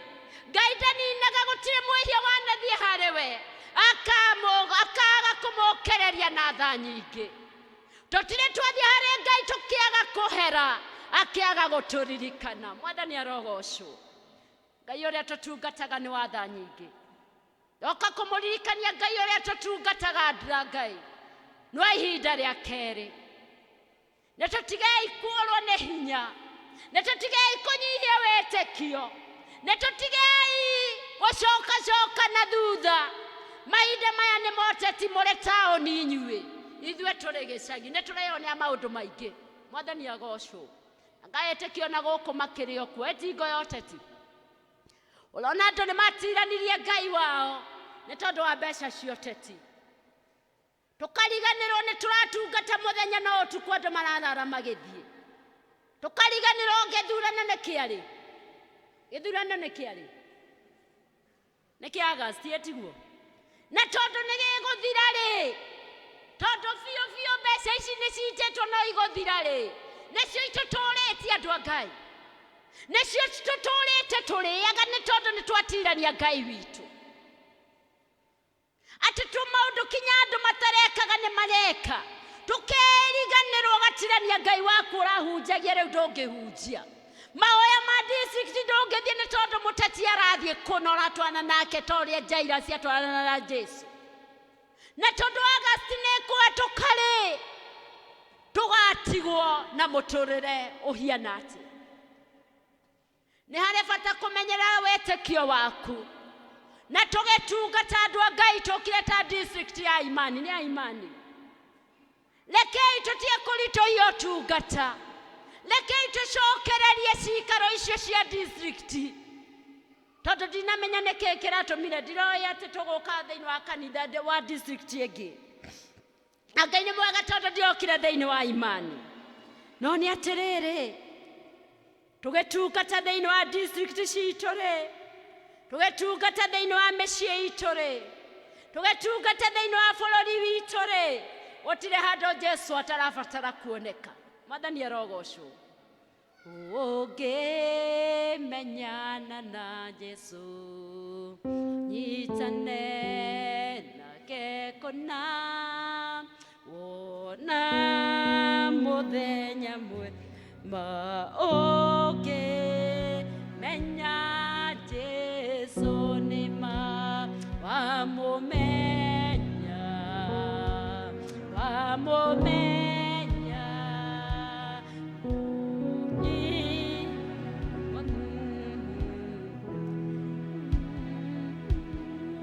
Ngai ndaninaga, gũtirĩ mwĩhia wanathiĩ harĩ we akaga kũmũkereria na tha nyingĩ. Tũtirĩ twathiĩ harĩ Ngai tũkĩaga kũhera akĩaga gũtũririkana. Mwathani arogocwo. Ngai ũrĩa tũtungataga nĩ wa tha nyingĩ. Ndoka kũmũririkania Ngai ũrĩa tũtungataga na Ngai no ihinda rĩa kerĩ. Nĩ tũtigei kuorwo nĩ hinya, nĩ tũtigei kũnyihia wĩtĩkio, nĩ tũtigei gũcokacoka na thutha. Mahinda maya nĩ moteti mũrĩ taũni inyuĩ, ithuĩ tũrĩ gĩcagi, nĩ tũreyonera maũndũ maingĩ. Mwathani agocwo. Anga etĩkio na gũkũ makĩrĩ o kuo, ĩtingo ya ũteti. Ũrona andũ nĩ matiranirie Ngai wao nĩ tondũ wa mbeca cia ũteti. Tũkariganĩrwo nĩ tũratungata mũthenya na ũtukũ andũ mararara magĩthiĩ. Tũkariganĩrwo gĩthurano nĩ kĩarĩ. Gĩthurano nĩ kĩarĩ. Nĩ kĩa August ĩtiguo. Na tondũ nĩ gĩgũthira rĩ, tondũ biũ biũ mbeca ici nĩ citĩtwo no igũthira rĩ, nĩcio itũtũrĩtie andũ a Ngai. Nĩcio tũtũrĩte tũrĩaga nĩ tondũ nĩ twatirania Ngai witũ. Atĩ tũmaũndũ kinya andũ matarekaga nĩ mareka. Tũkeriganĩrwo ũgatirania Ngai waku ũrahunjagia rĩu ndũngĩhunjia. Mahoya ma district ndũngĩthiĩ nĩ tondũ mũteti arathiĩ kũna ũratwarana nake ta ũrĩa Jairus atwarana na Jesu. Na tondũ August nĩ ĩkũhetũka rĩ, tũgatigwo na mũtũrĩre ũhiana atĩa? Nĩ harĩ bata kũmenyerera wĩtĩkio waku. Na tũgĩtungata andũ a Ngai tũkire ta district ya Imani, nĩ ya Imani. Rekei tũtige kũritũhia ũtungata. Rekei tũcokererie cikaro icio cia district. Tondũ ndinamenya nĩkĩ kĩratũmire ndiroĩ atĩ tũgũka thĩinĩ wa kanitha wa district ĩngĩ. Na Ngai nĩ mwega tondũ ndiokire thĩinĩ wa Imani. No nĩ atĩrĩrĩ, Tũgĩtungata thĩinĩ wa district citũ rĩ, tũgĩtungata thĩinĩ wa mĩciĩ itũ rĩ, tũgĩtungata thĩinĩ wa bũrũri witũ rĩ, gũtirĩ handũ Jesu atarabatara kuoneka. Mwathani arogocwo. Ũngĩmenyana na Jesu, nyitane nake kũna, wona mũthenya mwema. Ũngĩmenya Jesu nĩma, wamũmenya, wamũmenya.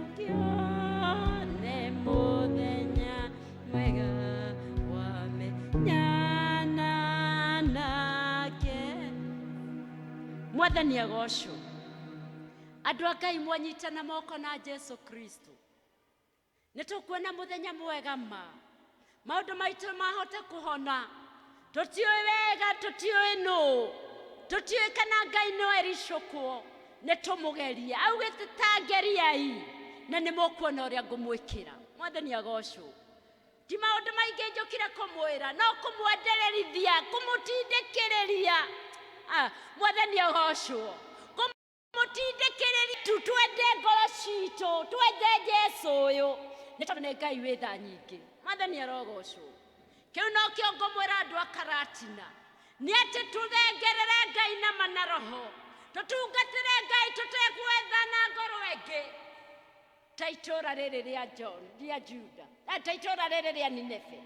Ũkĩone mũthenya mwega wamenyana nake. Mwathani agocwo. Andũ a Ngai, mwanyitana moko na Jesu Kristo, nĩ tũkuona mũthenya mwega ma maũndũ maitũ mahote kũhona. Tũtiũĩ wega, tũtiũĩ nũ, tũtiũĩ kana Ngai no ericũkwo. Nĩ tũmũgerie, augĩte ta ngeriai na nĩ mũkuona ũrĩa ngũmwĩkĩra. Mwathani agocwo. Ti maũndũ maingĩ njũkire kũmwĩra, no kũmwendererithia, kũmũtindĩkĩrĩria. Ah, Mwathani agocwo. Kũmũtindĩkĩrĩria tu twende ngoro citũ, twende Jesu ũyũ, nĩ tondũ nĩ Ngai wĩ tha nyingĩ. Mwathani arogocwo. Kĩu nokĩo ngũmwĩra andũ a Karatina, nĩ atĩ tũthengerere Ngai na mana roho, tũtungatĩre Ngai tũtegwethana ngoro ĩngĩ, ta itũũra rĩrĩ rĩa John, rĩa Juda, ta itũũra rĩrĩ rĩa Nineve,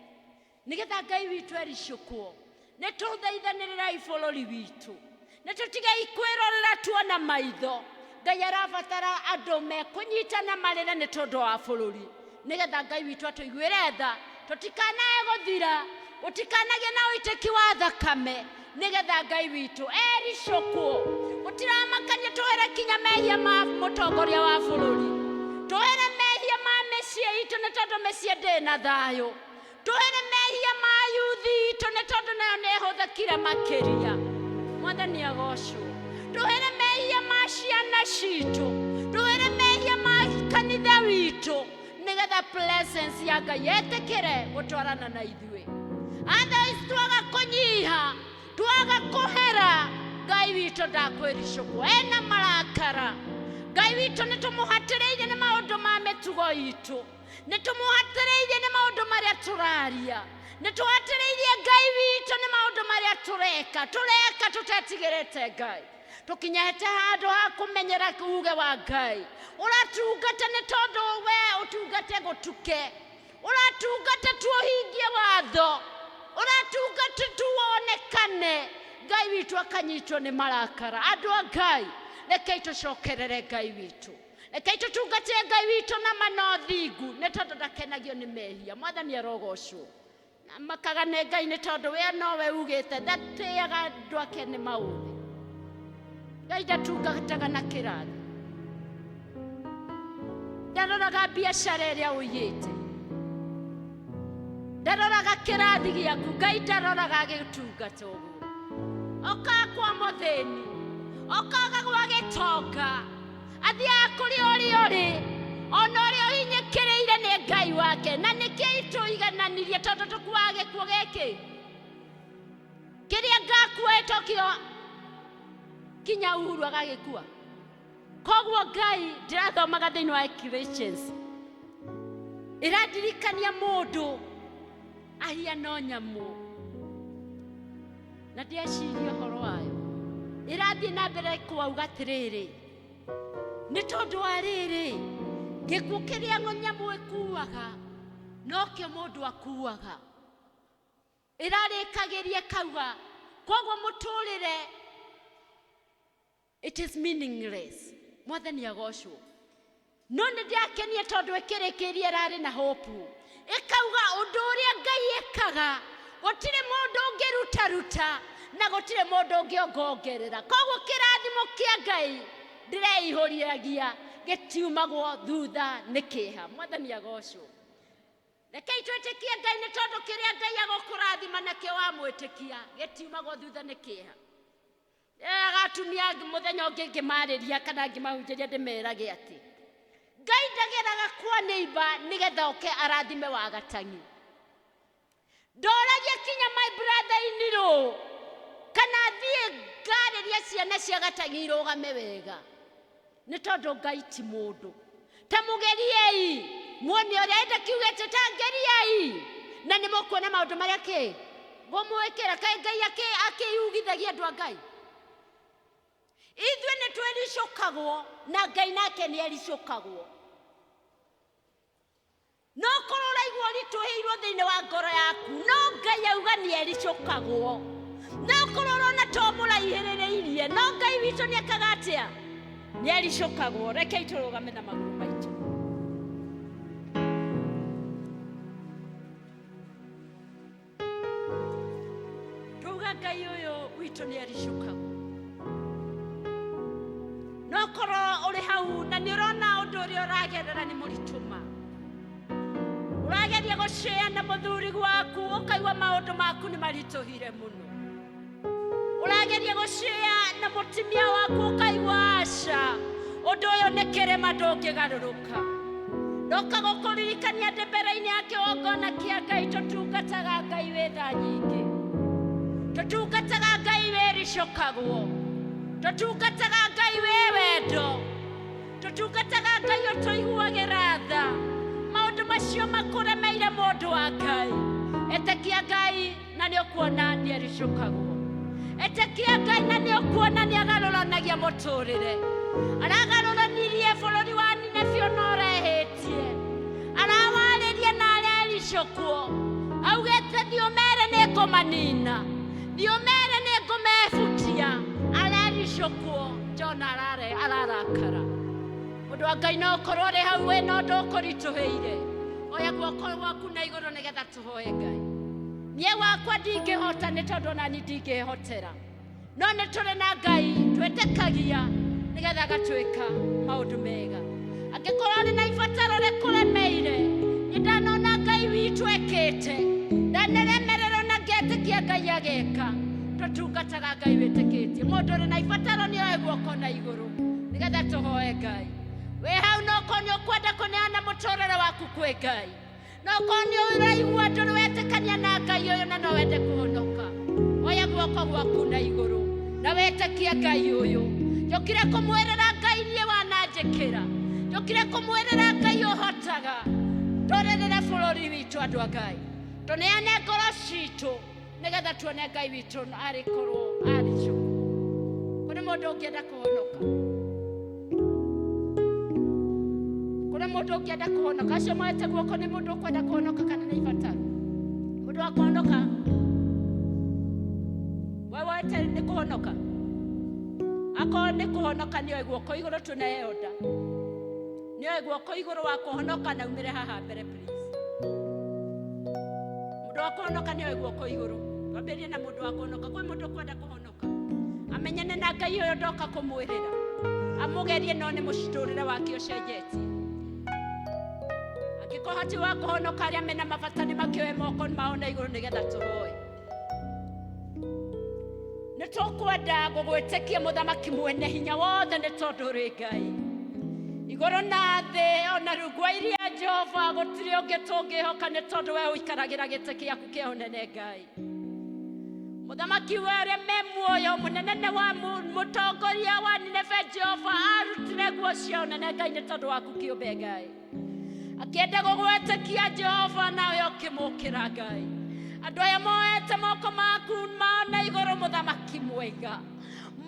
nĩgetha Ngai witũ ericũkwo. Nĩ tũthaithanĩrĩrai bũrũri witũ, nĩ tũtigei kwĩrorera tuona maitho. Ngai arabatara andũ mekũnyitana marĩre nĩ tondũ wa bũrũri, nĩgetha Ngai witũ atũiguĩre tha, tũtikanae gũthira, gũtikanagĩe na ũitĩki wa thakame, nĩgetha Ngai witũ ericũkwo. Gũtiramakania, tũhere kinya mehia ma mũtongoria wa bũrũri, tũhere mehia ma mĩciĩ itũ, nĩ tondũ mĩciĩ ndĩrĩ na thayũ, tũhere mehia ma yuthi itũ, nĩ tondũ nayo nĩ ĩhũthĩkire makĩria. Mwathani agocwo. Tũhere mehia ma ciana citũ, tũhere mehia ma kanitha witũ, nĩgetha presence ya Ngai ĩtĩkĩre gũtwarana na ithuĩ. Otherwise twaga kũnyiha, twaga kũhera, Ngai witũ ndakwĩricũkwo, ena marakara. Ngai witũ nĩ tũmũhatĩrĩirie nĩ maũndũ ma mĩtugo itũ, nĩ tũmũhatĩrĩirie nĩ maũndũ marĩa tũraria, nĩ tũhatĩrĩirie Ngai witũ nĩ maũndũ marĩa tũreka, tũreka tũtetigĩrĩte Ngai. Tũkinyete handũ ha kũmenyera uge wa Ngai. Ũratungata nĩ tondũ we ũtungate gũtuke, ũratungata tu ũhingie watho, ũratungata tu wonekane. Ngai witũ akanyitwo nĩ marakara. Andũ a Ngai, rekei tũcokerere Ngai witũ, rekei tũtungatĩre Ngai witũ na mana thingu, nĩ tondũ ndakenagio nĩ mehia. Mwathani arogocwo. Na makaga nĩ Ngai, nĩ tondũ we nowe ugĩte ndatĩaga andũ ake nĩ maũthĩ. Ngai ndatungataga na kĩrathi, ndaroraga biacara ĩrĩa ũiyĩte, ndaroraga kĩrathi gĩaku. Ngai ndaroraga agĩtungata ũguo. Okaga kwa mũthĩni, okaga gwa gĩtonga, athiaga kũrĩa ũrĩa ũrĩ, ona ũrĩa ũhinyĩkĩrĩire nĩ Ngai wake. Na nĩkĩo itũigananirie, tondũ tũkuaga gĩkuo gĩkĩ kĩrĩa ngakua ĩtokio kinya Uhuru agagĩkua. Koguo Ngai, ndĩrathomaga thĩinĩ wa Ecclesiastes, ĩrandirikania mũndũ ahiana o nyamũ, na ndĩreciria ũhoro wayo. Ĩrathiĩ na mbere kwauga atĩrĩrĩ, nĩ tondũ wa rĩrĩ, gĩkuũ kĩrĩa nyamũ ĩkuaga nokĩo mũndũ akuaga. Ĩrarĩkagĩria kauga koguo mũtũrĩre, it is meaningless. Mwathani agocwo. No nĩ ndĩrakenie tondũ ĩkĩrĩkĩria ĩrarĩ na hope, ĩkauga ũndũ ũrĩa Ngai ĩkaga, gũtirĩ mũndũ ũngĩrutaruta na gũtirĩ mũndũ ũngĩongongerera. Koguo kĩrathimo kĩa Ngai ndĩreihũriagia, gĩtiumagwo thutha nĩ kĩeha. Mwathani agocwo. Rekei twĩtĩkie Ngai, nĩ tondũ kĩrĩa Ngai agũkũrathima nakĩo wamwĩtĩkia gĩtiumagwo thutha nĩ kĩeha. Atumia mũthenya ũngĩ ngĩmarĩria kana ngĩmahunjĩria ndĩmerage atĩ Ngai ndageraga kwa neighbor nĩgetha oke arathime wa gatang'i. Ndoragia kinya my brother inirũ kana thiĩ ngarĩrie ciana cia gatang'i irũgame wega, nĩ tondũ Ngai ti mũndũ. Ta mũgeriei muone ũrĩa enda kiugĩte, ta ngeriei na nĩ mũkuona maũndũ marĩa kĩ ngũmwĩkĩra. Kaĩ Ngai akĩyugithagia andũ a Ngai? Ithuĩ nĩ twĩricũkagwo na Ngai nake nĩ ericũkagwo. No korwo ũraigua ũritũhĩirwo thĩinĩ wa ngoro yaku, no Ngai auga nĩ ericũkagwo. No korwo ũrona to mũraihĩrĩrĩirie, no Ngai witũ nĩ ekaga atĩa? Nĩ ericũkagwo. Rekei tũrũgame na magũrũ maitũ. Twauga Ngai ũyũ witũ nĩ ericũkagwo. No korwo ũrĩ hau na nĩ ũrona ũndũ ũrĩa ũragerera nĩ mũritũ ma, ũrageria gũcĩa na mũthuri waku ũkaigua maũndũ maku nĩ maritũhire mũno, ũrageria gũcĩa na mũtumia waku ũkaigua aca, ũndũ ũyũ nĩ kĩrĩma ndũngĩgarũrũka. Ndoka gũkũririkania ndĩ mbere-inĩ ya kĩgongona kĩa Ngai, tũtungataga Ngai wĩ tha nyingĩ, tũtungataga Ngai wĩricũkagwo, tũtungataga Ngai wĩ wendo, tũtungataga Ngai ũtũiguagĩra tha. Maũndũ macio makũremeire mũndũ wa Ngai, ĩtĩkia Ngai na nĩ ũkuona nĩ ericũkagwo. Ĩtĩkia Ngai na nĩ ũkuona nĩ agarũranagia mũtũrĩre. Aragarũranirie bũrũri wa Nineve ona ũrehĩtie, arawarĩria na arericũkwo, augĩte thiĩ ũmere nĩ ngũmanina, thiĩ ũmere nĩ ngũmebutia. Arericũkwo, Jona ararakara. Mũndũ wa Ngai no ũkorwo ũrĩ hau wĩna ũndũ ũkũritũhĩire, oya guoko gwaku na igũrũ nĩgetha tũhoe Ngai. Niĩ wakwa ndingĩhota nĩ tondũ ona niĩ ndingĩhotera, no nĩ tũrĩ na Ngai twĩtĩkagia nĩgetha agatuĩka maũndũ mega. Angĩkorwo ũrĩ na ibataro rĩkũremeire, nĩ ndanona Ngai witũ ekĩte, ndaneremererwo na ngetĩkia Ngai ageka. Tũtungataga Ngai wĩtĩkĩtie. Mũndũ ũrĩ na ibataro nĩ oe guoko na igũrũ nĩgetha tũhoe Ngai. Wĩ hau no korwo nĩ ũkwenda kũneana mũtũrĩre waku kwĩ Ngai, no korwo nĩ ũraigua ndũrĩ wetĩkania na Ngai ũyũ na no wende kũhonoka, oya guoko gwaku na igũrũ na wetĩkie Ngai ũyũ. Njũkire kũmwĩrĩra Ngai niĩ wananjĩkĩra, njũkire kũmwĩrĩra Ngai ũhotaga. Tũrĩrĩre bũrũri witũ andũ a Ngai, tũneane ngoro citũ nĩgetha tuone Ngai witũ arĩkorwo arĩcũkwo. Kũrĩ mũndũ ũngĩenda kũhonoka? Kũrĩ mũndũ ũngĩenda kũhonoka? Acio moete guoko nĩ mũndũ ũkwenda kũhonoka kana nĩ ibataro? Mũndũ wa kũhonoka? We woete nĩ kũhonoka? Akorwo nĩ kũhonoka nĩ oe guoko igũrũ, tũneo nda. Nĩ oe guoko igũrũ wa kũhonoka na umĩre haha mbere please. Mũndũ wa kũhonoka nĩ oe guoko igũrũ. Twambĩrĩrie na mũndũ wa kũhonoka. Kwĩ mũndũ ũkwenda kũhonoka? Amenyane na Ngai ũyũ ndoka kũmwĩrĩra, amũgerie no nĩ mũtũrĩre wake ũcenjetie. Angĩkorwo hatirĩ wa kũhonoka, arĩa mena mabata nĩ makĩoe moko mao na igũrũ nĩgetha tũhoe. Nĩ tũkwenda gũgwĩtĩkia mũthamaki mwene hinya wothe, nĩ tondũ ũrĩ Ngai igũrũ na thĩ ona rungu wa iria. Jehova, gũtirĩ ũngĩ tũngĩhoka nĩ tondũ we ũikaragĩra gĩtĩ gĩaku kĩa ũnene. Ngai mũthamaki we ũrĩa me muoyo mũnene wa mũtongoria wa Nineve, Jehova arutire nguo cia ũnene Ngai nĩ tondũ waku kĩũmbe. Ngai akĩenda gũgwĩtĩkia Jehova, nawe ũkĩmũkĩra. Ngai, andũ aya moete moko maku mao na igũrũ, mũthamaki mwega,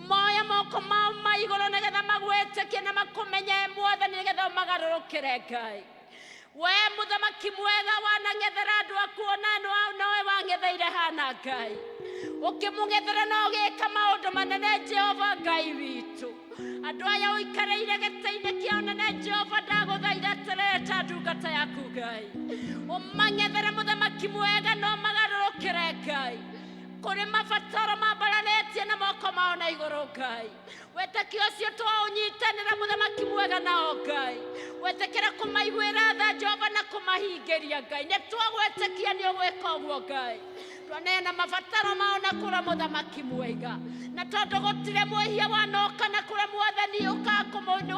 moya moko mao ma igũrũ nĩgetha magwĩtĩkie na makũmenye Mwathani, nĩgetha ũmagarũrũkĩre. Ngai we mũthamaki mwega, wanang'ethera andũ aku ona nowe wang'etheire hana. Ngai ũkĩmũng'ethera na ũgĩka maũndũ manene. Jehova Ngai witũ, andũ aya ũikarĩire gĩtĩ-inĩ kĩa ũnene, Jehova, ndagũthaitha atĩrĩrĩ ta ndungata yaku Ngai, ũmang'ethere mũthamaki mwega na ũmagarũrũkĩre. Ngai, kũrĩ mabataro mambararĩtie na moko mao na igũrũ. Ngai, wĩtĩkio ũcio twaũnyitanĩra mũthamaki mwega nao. Ngai, wĩtĩkĩra kũmaiguĩra tha Jehova na kũmahingĩria. Ngai, nĩ twagwĩtĩkia nĩ ũgwĩka ũguo. Ngai. Twaneana mabataro mao na kũrĩ mũthamaki mwega, na tondũ gũtirĩ mwĩhia wanoka na kũrĩ mwathani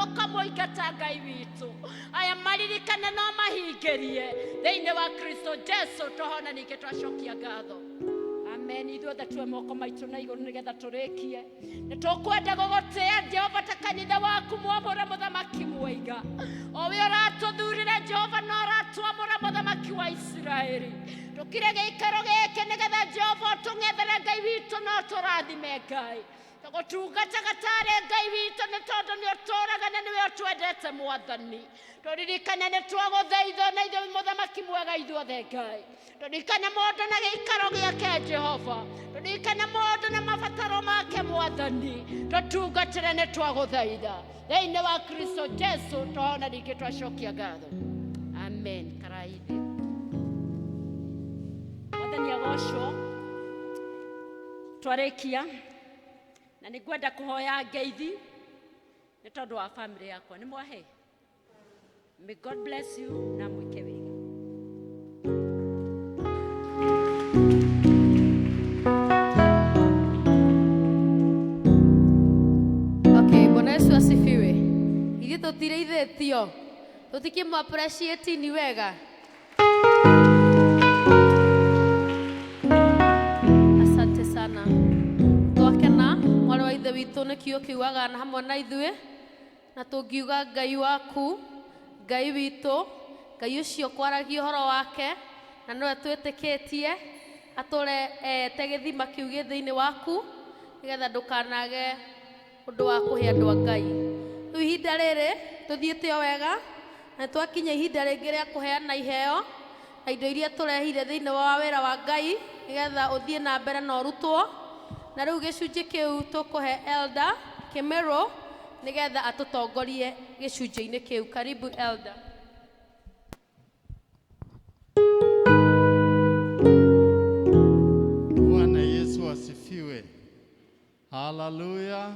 ũkamũingata. Ngai witũ, aya maririkane no mahingĩrie thĩinĩ wa Kristo Jesu. Tũhona ningĩ twacokia ngatho. Amen. Ithuothe tuwe moko maitũ na igũrũ nĩgetha tũrĩkie. Nĩ tũkwenda gũgũtĩa, Jehova, ta kanitha waku mwamũre, mũthamaki mwega, o we ũratũthurire, Jehova, na ũratwamũra, mũthamaki wa Isiraeli. Tũkire gĩikaro gĩkĩ nĩgetha, Jehova, ũtũng'ethere, Ngai witũ, na ũtũrathime. Ngai, tũgũtungataga tarĩ Ngai witũ nĩ tondũ nĩ ũtũraga na nĩwe ũtwendete. Mwathani, tũririkane nĩ twagũthaitha na ithuĩ, mũthamaki mwega. Ithuothe, Ngai, tũririkane mũndũ na gĩikaro gĩake. Jehova, tũririkane mũndũ na mabataro make. Mwathani, tũtungatĩre, nĩ twagũthaitha thĩinĩ wa Kristo Jesu. Tũhona ningĩ twacokia ngatho. Amen. Karaithi mwathani agocwo. Twarĩkia na nĩ ngwenda kũhoya ngeithi nĩ tondũ wa family yakwa. Nĩ mwahe. May God bless you na mwĩke wega. Okay, Bwana Yesu asifiwe. Ithuĩ tũtireithĩtio. Tũtikĩmũ appreciate ni wega. Asante sana. Twakena mwarĩ wa ithe witũ nĩ kiugo kiugaga na hamwe na ithuĩ, na tũngiuga Ngai waku, Ngai witũ, Ngai ũcio kwaragia ũhoro wake na nĩwe twĩtĩkĩtie atũre ete gĩthima kĩu gĩ thĩinĩ waku nĩgetha ndũkanage ũndũ wa kũhe andũ a Ngai. Rĩu ihinda rĩrĩ tũthiĩte o wega na nĩ twakinya ihinda rĩngĩ rĩa kũheana iheo na indo iria tũrehire thĩinĩ wa wĩra wa Ngai nĩgetha ũthiĩ na mbere na ũrutwo. Na rĩu gĩcunjĩ kĩu tũkũhe Elder Kĩmĩrũ nĩgetha atũtongorie gĩcunjĩ-inĩ kĩu. Karibu, Elder. Bwana Yesu asifiwe. Haleluya.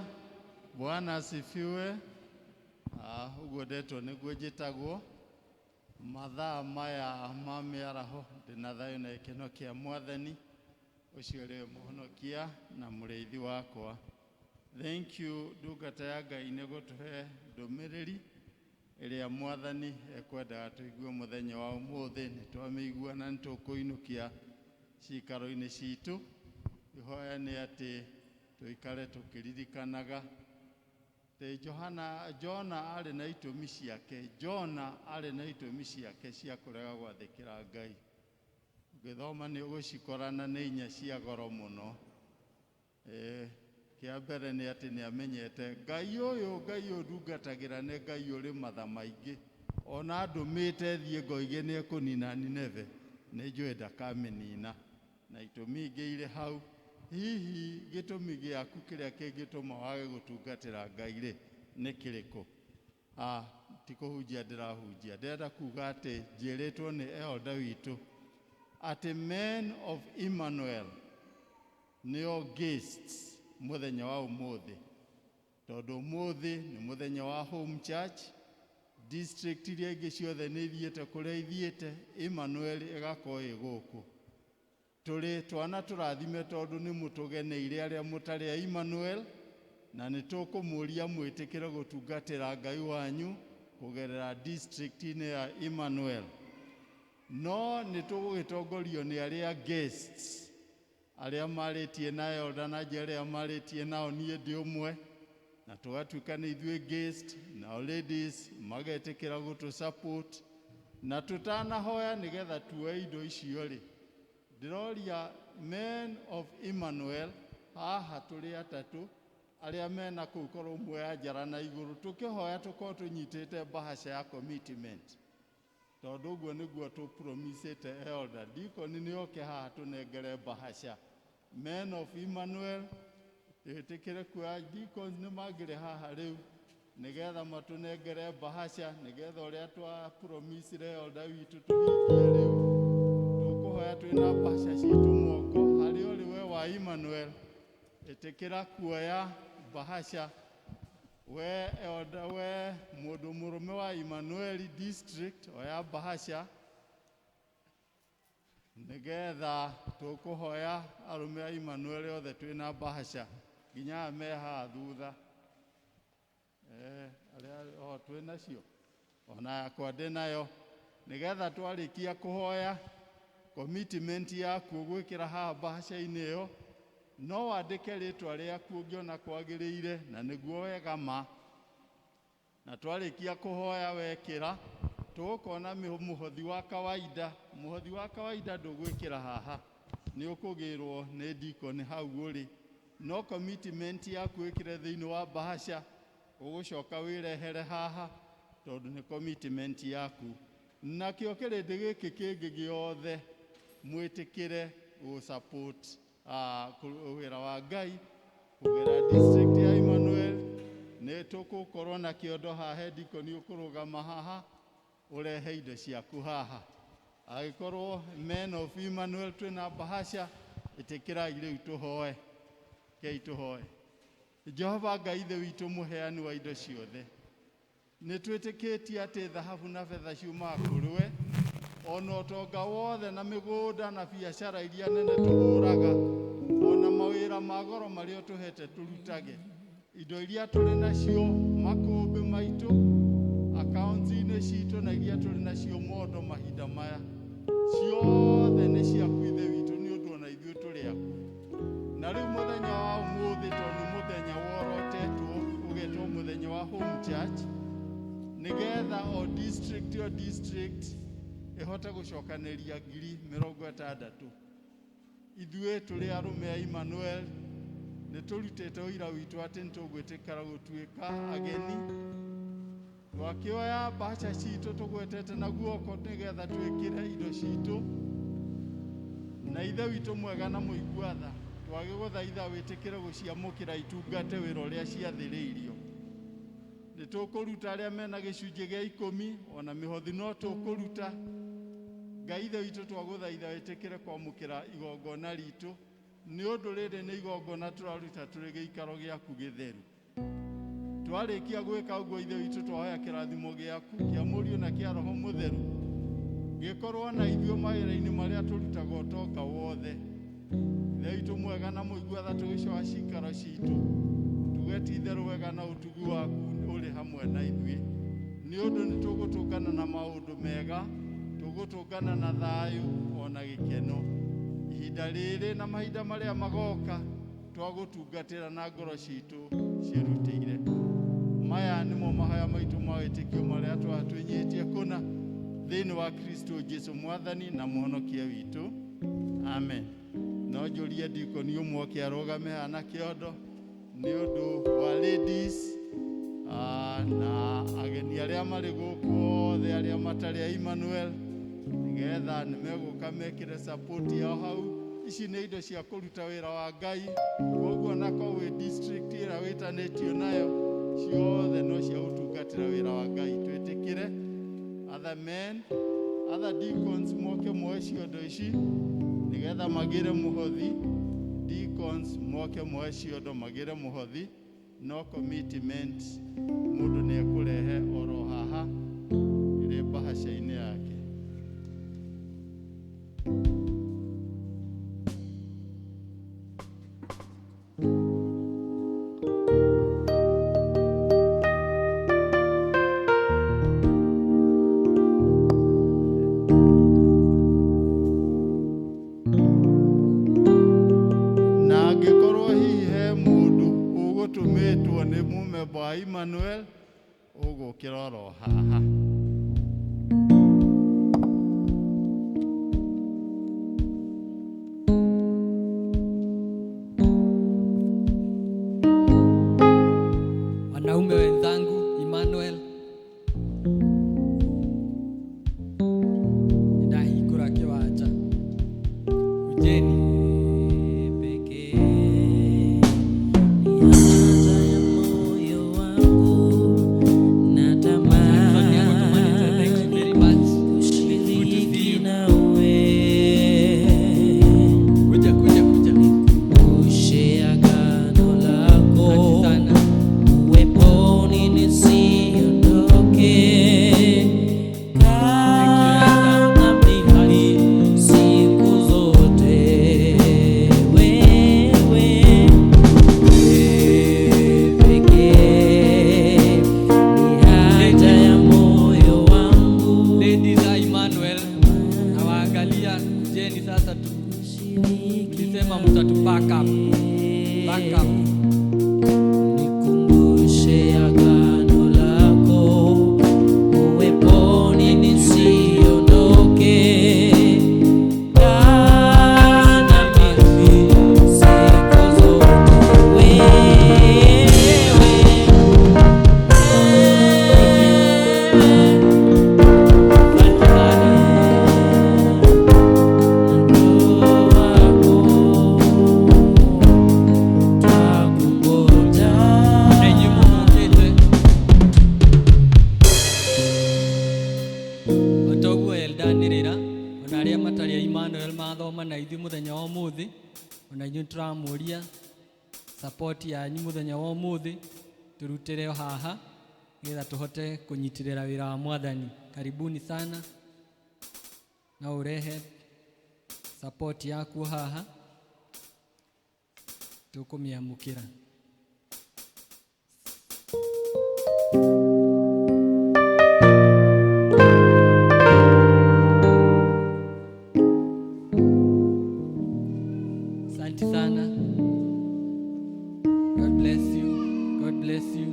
Bwana asifiwe. Ah, ũguo ndetwo nĩguo njĩtagwo. Mathaa maya ma mĩaraho ndĩna thayũ na gĩkeno kĩa mwathani ũcio ũrĩ mũhonokia na mũrĩithi wakwa. Thank you, ndungata ya Ngai, nĩ gũtũhe ndũmĩrĩri ĩrĩa mwathani ekwendaga tũigue mũthenya wa ũmũthĩ. Nĩ twamĩigua na nĩ tũkũinũkia ciikaro-inĩ citũ. Ihoya nĩ atĩ tũikare tũkĩririkanaga atĩ Johana, Jona arĩ na itũmi ciake. Jona arĩ na itũmi ciake cia kũrega gwathĩkĩra Ngai. Ũngĩthoma nĩ ũgũcikora na nĩ inya cia goro mũno. Kĩa mbere nĩ atĩ nĩ amenyete Ngai ũyũ, Ngai ũyũ ndungatagĩra nĩ Ngai ũrĩ matha maingĩ. Ona ndũmĩte thiĩ ngoige nĩ ekũnina Nineve, nĩ njũĩ ndakamĩnina. Na itũmi ingĩ irĩ hau. Hihi gĩtũmi gĩaku kĩrĩa kĩngĩtũma wage gũtungatĩra Ngai rĩ nĩ kĩrĩkũ? Ah, ti kũhunjia ndĩrahunjia. Ndĩrenda kuga atĩ njĩrĩtwo nĩ elder witũ atĩ Men of Emmanuel nĩo guests mũthenya wa ũmũthĩ, tondũ ũmũthĩ nĩ mũthenya wa home church. District iria ingĩ ciothe nĩ ithiĩte kũrĩa ithiĩte, Emmanuel ĩgakorwo ĩ gũkũ. Tũrĩ twana tũrathime tondũ nĩ mũtũgeneire arĩa mũtarĩ a Emmanuel, na nĩ tũkũmũria mwĩtĩkĩre gũtungatĩra Ngai wanyu kũgerera district-inĩ ya Emmanuel. No nĩ tũgũgĩtongorio nĩ arĩa guests arĩa marĩtie na elder na njĩra arĩa marĩtie nao. Niĩ ndĩ ũmwe na tũgatuĩka nĩ ithuĩ guest, nao ladies magetĩkĩra gũtũ support. Na tũtanahoya nĩgetha tuoe indo icio rĩ, ndĩroria Men of Emmanuel haha tũrĩ atatũ arĩa mena kũu, korwo muoya njara na igũrũ tũkĩhoya tũkorwo tũnyitĩte bahasha ya commitment, tondũ ũguo nĩguo tũpromisĩte elder. Deacon nĩ oke haha tũnengere bahasha. Men of Emmanuel, twĩtĩkĩre kuoya. Deacons nĩ mangĩrĩ haha rĩu nĩgetha matũnengere bahasha, nĩgetha ũrĩa twa promisire elder witũ tũhingie. Rĩu tũkũhoya twĩna bahasha citũ moko. Harĩa ũrĩ we wa Emmanuel, ĩtĩkĩra kuoya bahasha. We elder, we mũndũ mũrũme wa Emmanuel district, oya bahasha. Nĩgetha tũkũhoya arũme a Emmanuel othe twĩna mbahaca nginya aya me haha thutha, arĩa o twĩ nacio ona yakwa ndĩ nayo, nĩgetha twarĩkia kũhoya commitment yaku ũgwĩkĩra haha mbahaca-inĩ ĩyo, no wandĩke rĩtwa rĩaku ũngĩona kwagĩrĩire na nĩguo wega ma. Na twarĩkia kũhoya wekĩra, tũgũkona mũhothi wa kawaida. Mũhothi wa kawaida ndũgwĩkĩra haha, nĩ ũkũgĩrwo nĩ deacon hau ũrĩ, no commitment yaku ĩkĩre thĩinĩ wa mbahaca, ũgũcoka wĩrehere haha tondũ nĩ commitment yaku. Nakĩo kĩrĩndĩ gĩkĩ kĩngĩ gĩothe mwĩtĩkĩre gũ support wĩra wa Ngai kũgera district ya Emmanuel. Nĩ tũgũkorwo na kĩondo haha, deacon ũkũrũgama haha ũrehe indo ciaku haha. Angĩkorwo men of Emmanuel twĩna mbahaca, ĩtĩkĩrai rĩu tũhoe. Kei tũhoe. Jehova Ngai Ithe witũ mũheani wa indo ciothe, nĩ twĩtĩkĩtie atĩ thahabu na betha ciumaga kũrĩ we, ona ũtonga wothe na mĩgũnda na biacara iria nene tũhũraga, ona mawĩra ma goro marĩa ũtũhete tũrutage. Indo iria tũrĩ nacio makũmbĩ maitũ akaunti-inĩ citũ na iria tũrĩ nacio mondo mahinda maya, ciothe nĩ ciaku Ithe witũ, nĩ ũndũ ona ithuĩ tũrĩ aku. Na rĩu mũthenya wa ũmũthĩ, tondũ nĩ mũthenya worotetwo ũgetwo mũthenya wa home church, nĩgetha o district o district ĩhote gũcokanĩria 60,000. Ithuĩ tũrĩ arũme a Emmanuel nĩ tũrutĩte ũira witũ atĩ nĩ tũgwĩtĩkĩra gũtuĩka ageni. Twakĩoya mbaca citũ tũgwetete na guoko nĩgetha twĩkĩre indo citũ. Na Ithe witũ mwega na mũigua tha, twagĩgũthaitha wĩtĩkĩre gũciamũkĩra itungate wĩra ũrĩa ciathĩrĩirio. Nĩ tũkũruta arĩa mena gĩcunjĩ gĩa ikũmi, ona mĩhothi no tũkũruta. Ngai Ithe witũ, twagũthaitha wĩtĩkĩre kwamũkĩra igongona ritũ, nĩ ũndũ rĩrĩ nĩ igongona tũraruta tũrĩ gĩikaro gĩaku gĩtheru. Twarĩkia gwĩka ũguo, Ithe witũ, twahoya kĩrathimo gĩaku kĩa Mũriũ na kĩa Roho Mũtheru gĩkorwo na ithuĩ mawĩra-inĩ marĩa tũrutaga ũtonga wothe. Ithe witũ mwega na mũigua tha, tũgĩcoa cikaro citũ tuge ti itherũ wega na ũtugi waku ũrĩ hamwe na ithuĩ, nĩ ũndũ nĩ tũgũtũngana na maũndũ mega, tũgũtũngana na thayũ ona gĩkeno ihinda rĩrĩ na mahinda marĩa magoka, twagũtungatĩra na ngoro citũ ciĩrutĩire. Maya nĩmo mahoya maitũ ma wĩtĩkio marĩa twatwĩnyihĩtie kũna thĩinĩ wa Kristo Jesu Mwathani na Mũhonokia witũ, amen. No njũrie dikoni ũmwe oke arũgame haha na kĩondo nĩ ũndũ wa ladies na ageni arĩa marĩ gũkũ othe arĩa matarĩ a Emmanuel, nĩgetha nĩmegũka mekĩre support yao hau. Ici nĩ indo cia kũruta wĩra wa Ngai, koguo nako wĩ district ĩrĩa wĩtanĩtio nayo, ciothe no cia gũtungatĩra wĩra wa Ngai. Twĩtĩkĩre other men, other deacons moke moe ciondo ici nĩgetha magĩre mũhothi. Deacons moke moe ciondo magĩre mũhothi, no commitment mũndũ nĩ ekũrehe oro haha ĩrĩ mbahaca-inĩ yake. Na angĩkorwo hihi he mũndũ ũgũtũmĩtwo nĩ mũmemba wa Emmanuel, ũgũkĩra oro haha. Wanaume wenzangu, Emmanuel, ndahingũra kĩwanja, kujeni. Pekee haja ya moyo wangu Jackson yangu tumalize. Thank you natamani very much. It's good to see kushiriki you. nawe, Kuja, kuja, kuja. kumbushe agano lako, Asante sana. uweponi nisiondoke, Thank you, kama mimi siku Nishiriki Mlisema mtatu back up. Back up. Nikumbushe agano lako, uweponi nisiondoke. Kaa na mimi siku zote, wewe Na inyuĩ mũgũkĩte o ta ũguo eldanĩrĩra ona arĩa matarĩ a Emmanuel mathoma na ithuĩ mũthenya wa ũmũthĩ, ona inyuĩ tũramũria support yanyu mũthenya wa ũmũthĩ tũrutĩre o haha nĩgetha tũhote kũnyitĩrĩra wĩra wa mwathani. Karibuni sana, no ũrehe support yaku haha tũkũmĩamũkĩra. Asante sana. God bless you. God bless you.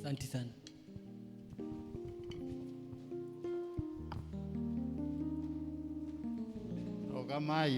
Asante sana. Rũgamai.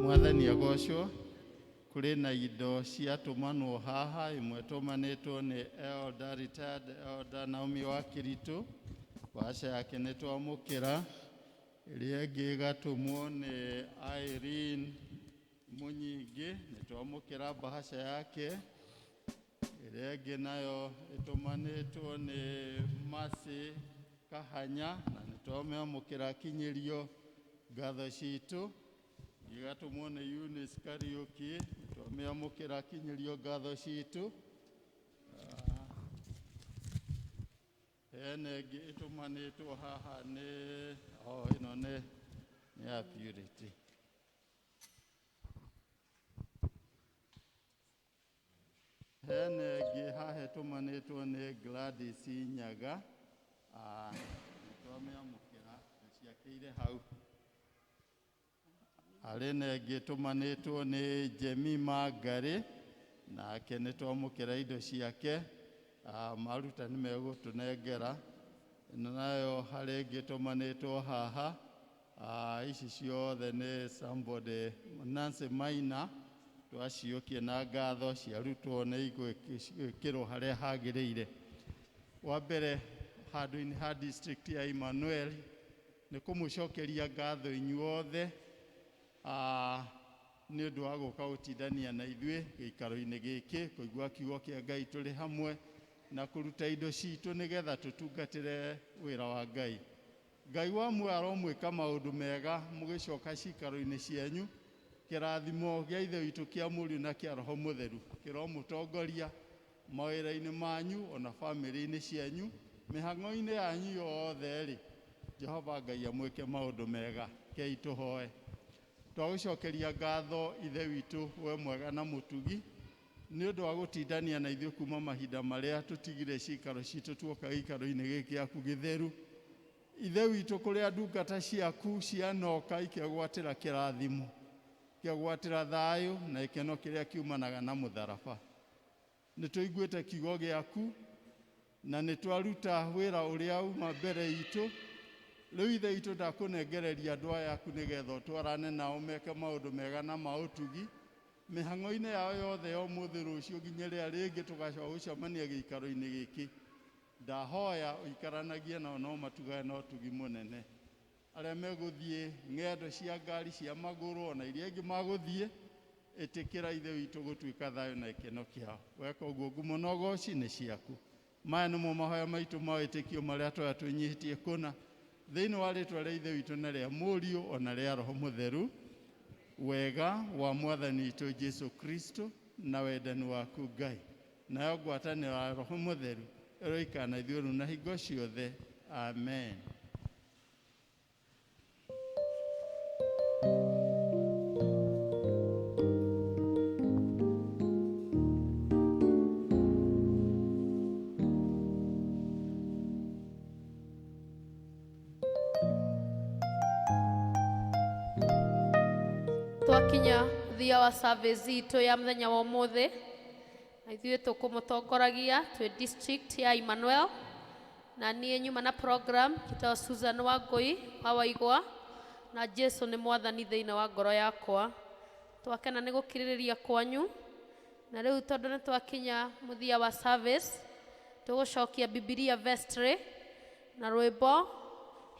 Mwathani agocwo. Kũrĩ na indo ciatũmanwo haha, ĩmwe ĩtũmanĩtwo nĩ elder, retired elder Naomi wa Kĩritũ, bahasha yake nĩ twamũkĩra. Ĩrĩa ĩngĩ ĩgatũmwo nĩ Irene Mũnyingĩ, nĩ twamũkĩra bahasha yake. Ĩrĩa ĩngĩ nayo ĩtũmanĩtwo nĩ Mercy Kahanya, na nĩ twamĩamũkĩra akinyĩrio ngatho citũ. Ĩgatũmwo nĩ Eunice Kariũki, nĩ twamĩamũkĩra akinyĩrio ngatho citũ. Hena ĩngĩ ĩtũmanĩtwo haha nĩ o ĩno nĩ ya Purity. Hena ĩngĩ haha ĩtũmanĩtwo nĩ Gladys Nyaga, nĩ twamĩamũkĩra ciake irĩ hau. Harĩ na ĩngĩ ĩtũmanĩtwo nĩ Jemima Ngarĩ, nake nĩ twamũkĩra indo ciake, maruta nĩ megũtũnengera. Ĩno nayo harĩ ĩngĩ ĩtũmanĩtwo haha, ici ciothe nĩ somebody Nancy Maina, twaciũkia na ngatho, ciarutwo nĩ igwĩkĩrwo harĩa hagĩrĩire. Wa mbere handũ-inĩ ha district ya Emmanuel nĩ kũmũcokeria ngatho inyuothe nĩ ũndũ wa gũka gũtindania na ithuĩ gĩikaro-inĩ gĩkĩ, kũigua kiugo kĩa Ngai tũrĩ hamwe na kũruta indo citũ nĩgetha tũtungatĩre wĩra wa Ngai. Ngai wa muoyo aromwĩka maũndũ mega mũgĩcoka ciikaro-inĩ cianyu. Kĩrathimo gĩa Ithe witũ kĩa Mũriũ na kĩa Roho Mũtheru kĩromũtongoria mawĩra-inĩ manyu ona bamĩrĩ-inĩ cianyu, mĩhang'o-inĩ yanyu yothe rĩ, Jehova Ngai amwĩke maũndũ mega. Kei tũhoe. Twagũcokeria ngatho Ithe witũ we mwega na mũtugi nĩ ũndũ wa gũtindania na ithuĩ kuma mahinda marĩa tũtigire ciikaro citũ tuoka gĩikaro-inĩ gĩkĩ gĩaku gĩtheru. Ithe witũ, kũrĩa ndungata ciaku cianoka ikegwatĩra kĩrathimo, ikegwatĩra thayũ na gĩkeno kĩrĩa kiumanaga na mũtharaba. Nĩ tũiguĩte kiugo gĩaku na nĩ twaruta wĩra ũrĩa uma mbere itũ. Rĩu Ithe witũ, ndakũnengereria andũ aya aku nĩgetha ũtwarane nao meke maũndũ mega na ma ũtugi mĩhang'o-inĩ yao yothe ya ũmũthĩ, rũciũ, nginya rĩrĩa rĩngĩ tũgacoka gũcemania gĩikaro-inĩ gĩkĩ. Ndahoya ũikaranagie nao no matugane na ũtugi mũnene. Arĩa megũthiĩ ng'endo cia ngari cia magũrũ ona iria ingĩ magũthiĩ, ĩtĩkĩra Ithe witũ gũtuĩka thayũ na gĩkeno kĩao. Weka ũguo, ngumo na ũgoci nĩ ciaku. Maya nĩmo mahoya maitũ ma wĩtĩkio marĩa twoya twĩnyihĩtie kũna thĩinĩ wa rĩtwa rĩa Ithe witũ na rĩa Mũriũ ona rĩa Roho Mũtheru. Wega wa Mwathani witũ Jesu Kristo na wendani waku Ngai nayo ngwatanĩro ya Roho Mũtheru ĩroikara na ithuĩ rĩu na hingo ciothe. Amen. Twakinya mũthia wa service itũ ya mũthenya wa ũmũthĩ, na ithuĩ tũkũmũtongoragia twĩ district ya Emmanuel, na niĩ nyuma na program njĩtagwo Susan Wangũi wa Waigwa, na Jesu nĩ mwathani thĩinĩ wa ngoro yakwa. Twakena nĩ gũkirĩrĩria kwanyu, na rĩu tondũ nĩ twakinya mũthia wa service, tũgũcokia Bibilia vestry na rwĩmbo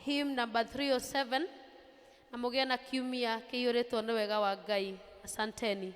hymn number 307, na mũgĩe na kiumia kĩiyũrĩtwo nĩ wega wa Ngai. Asanteni.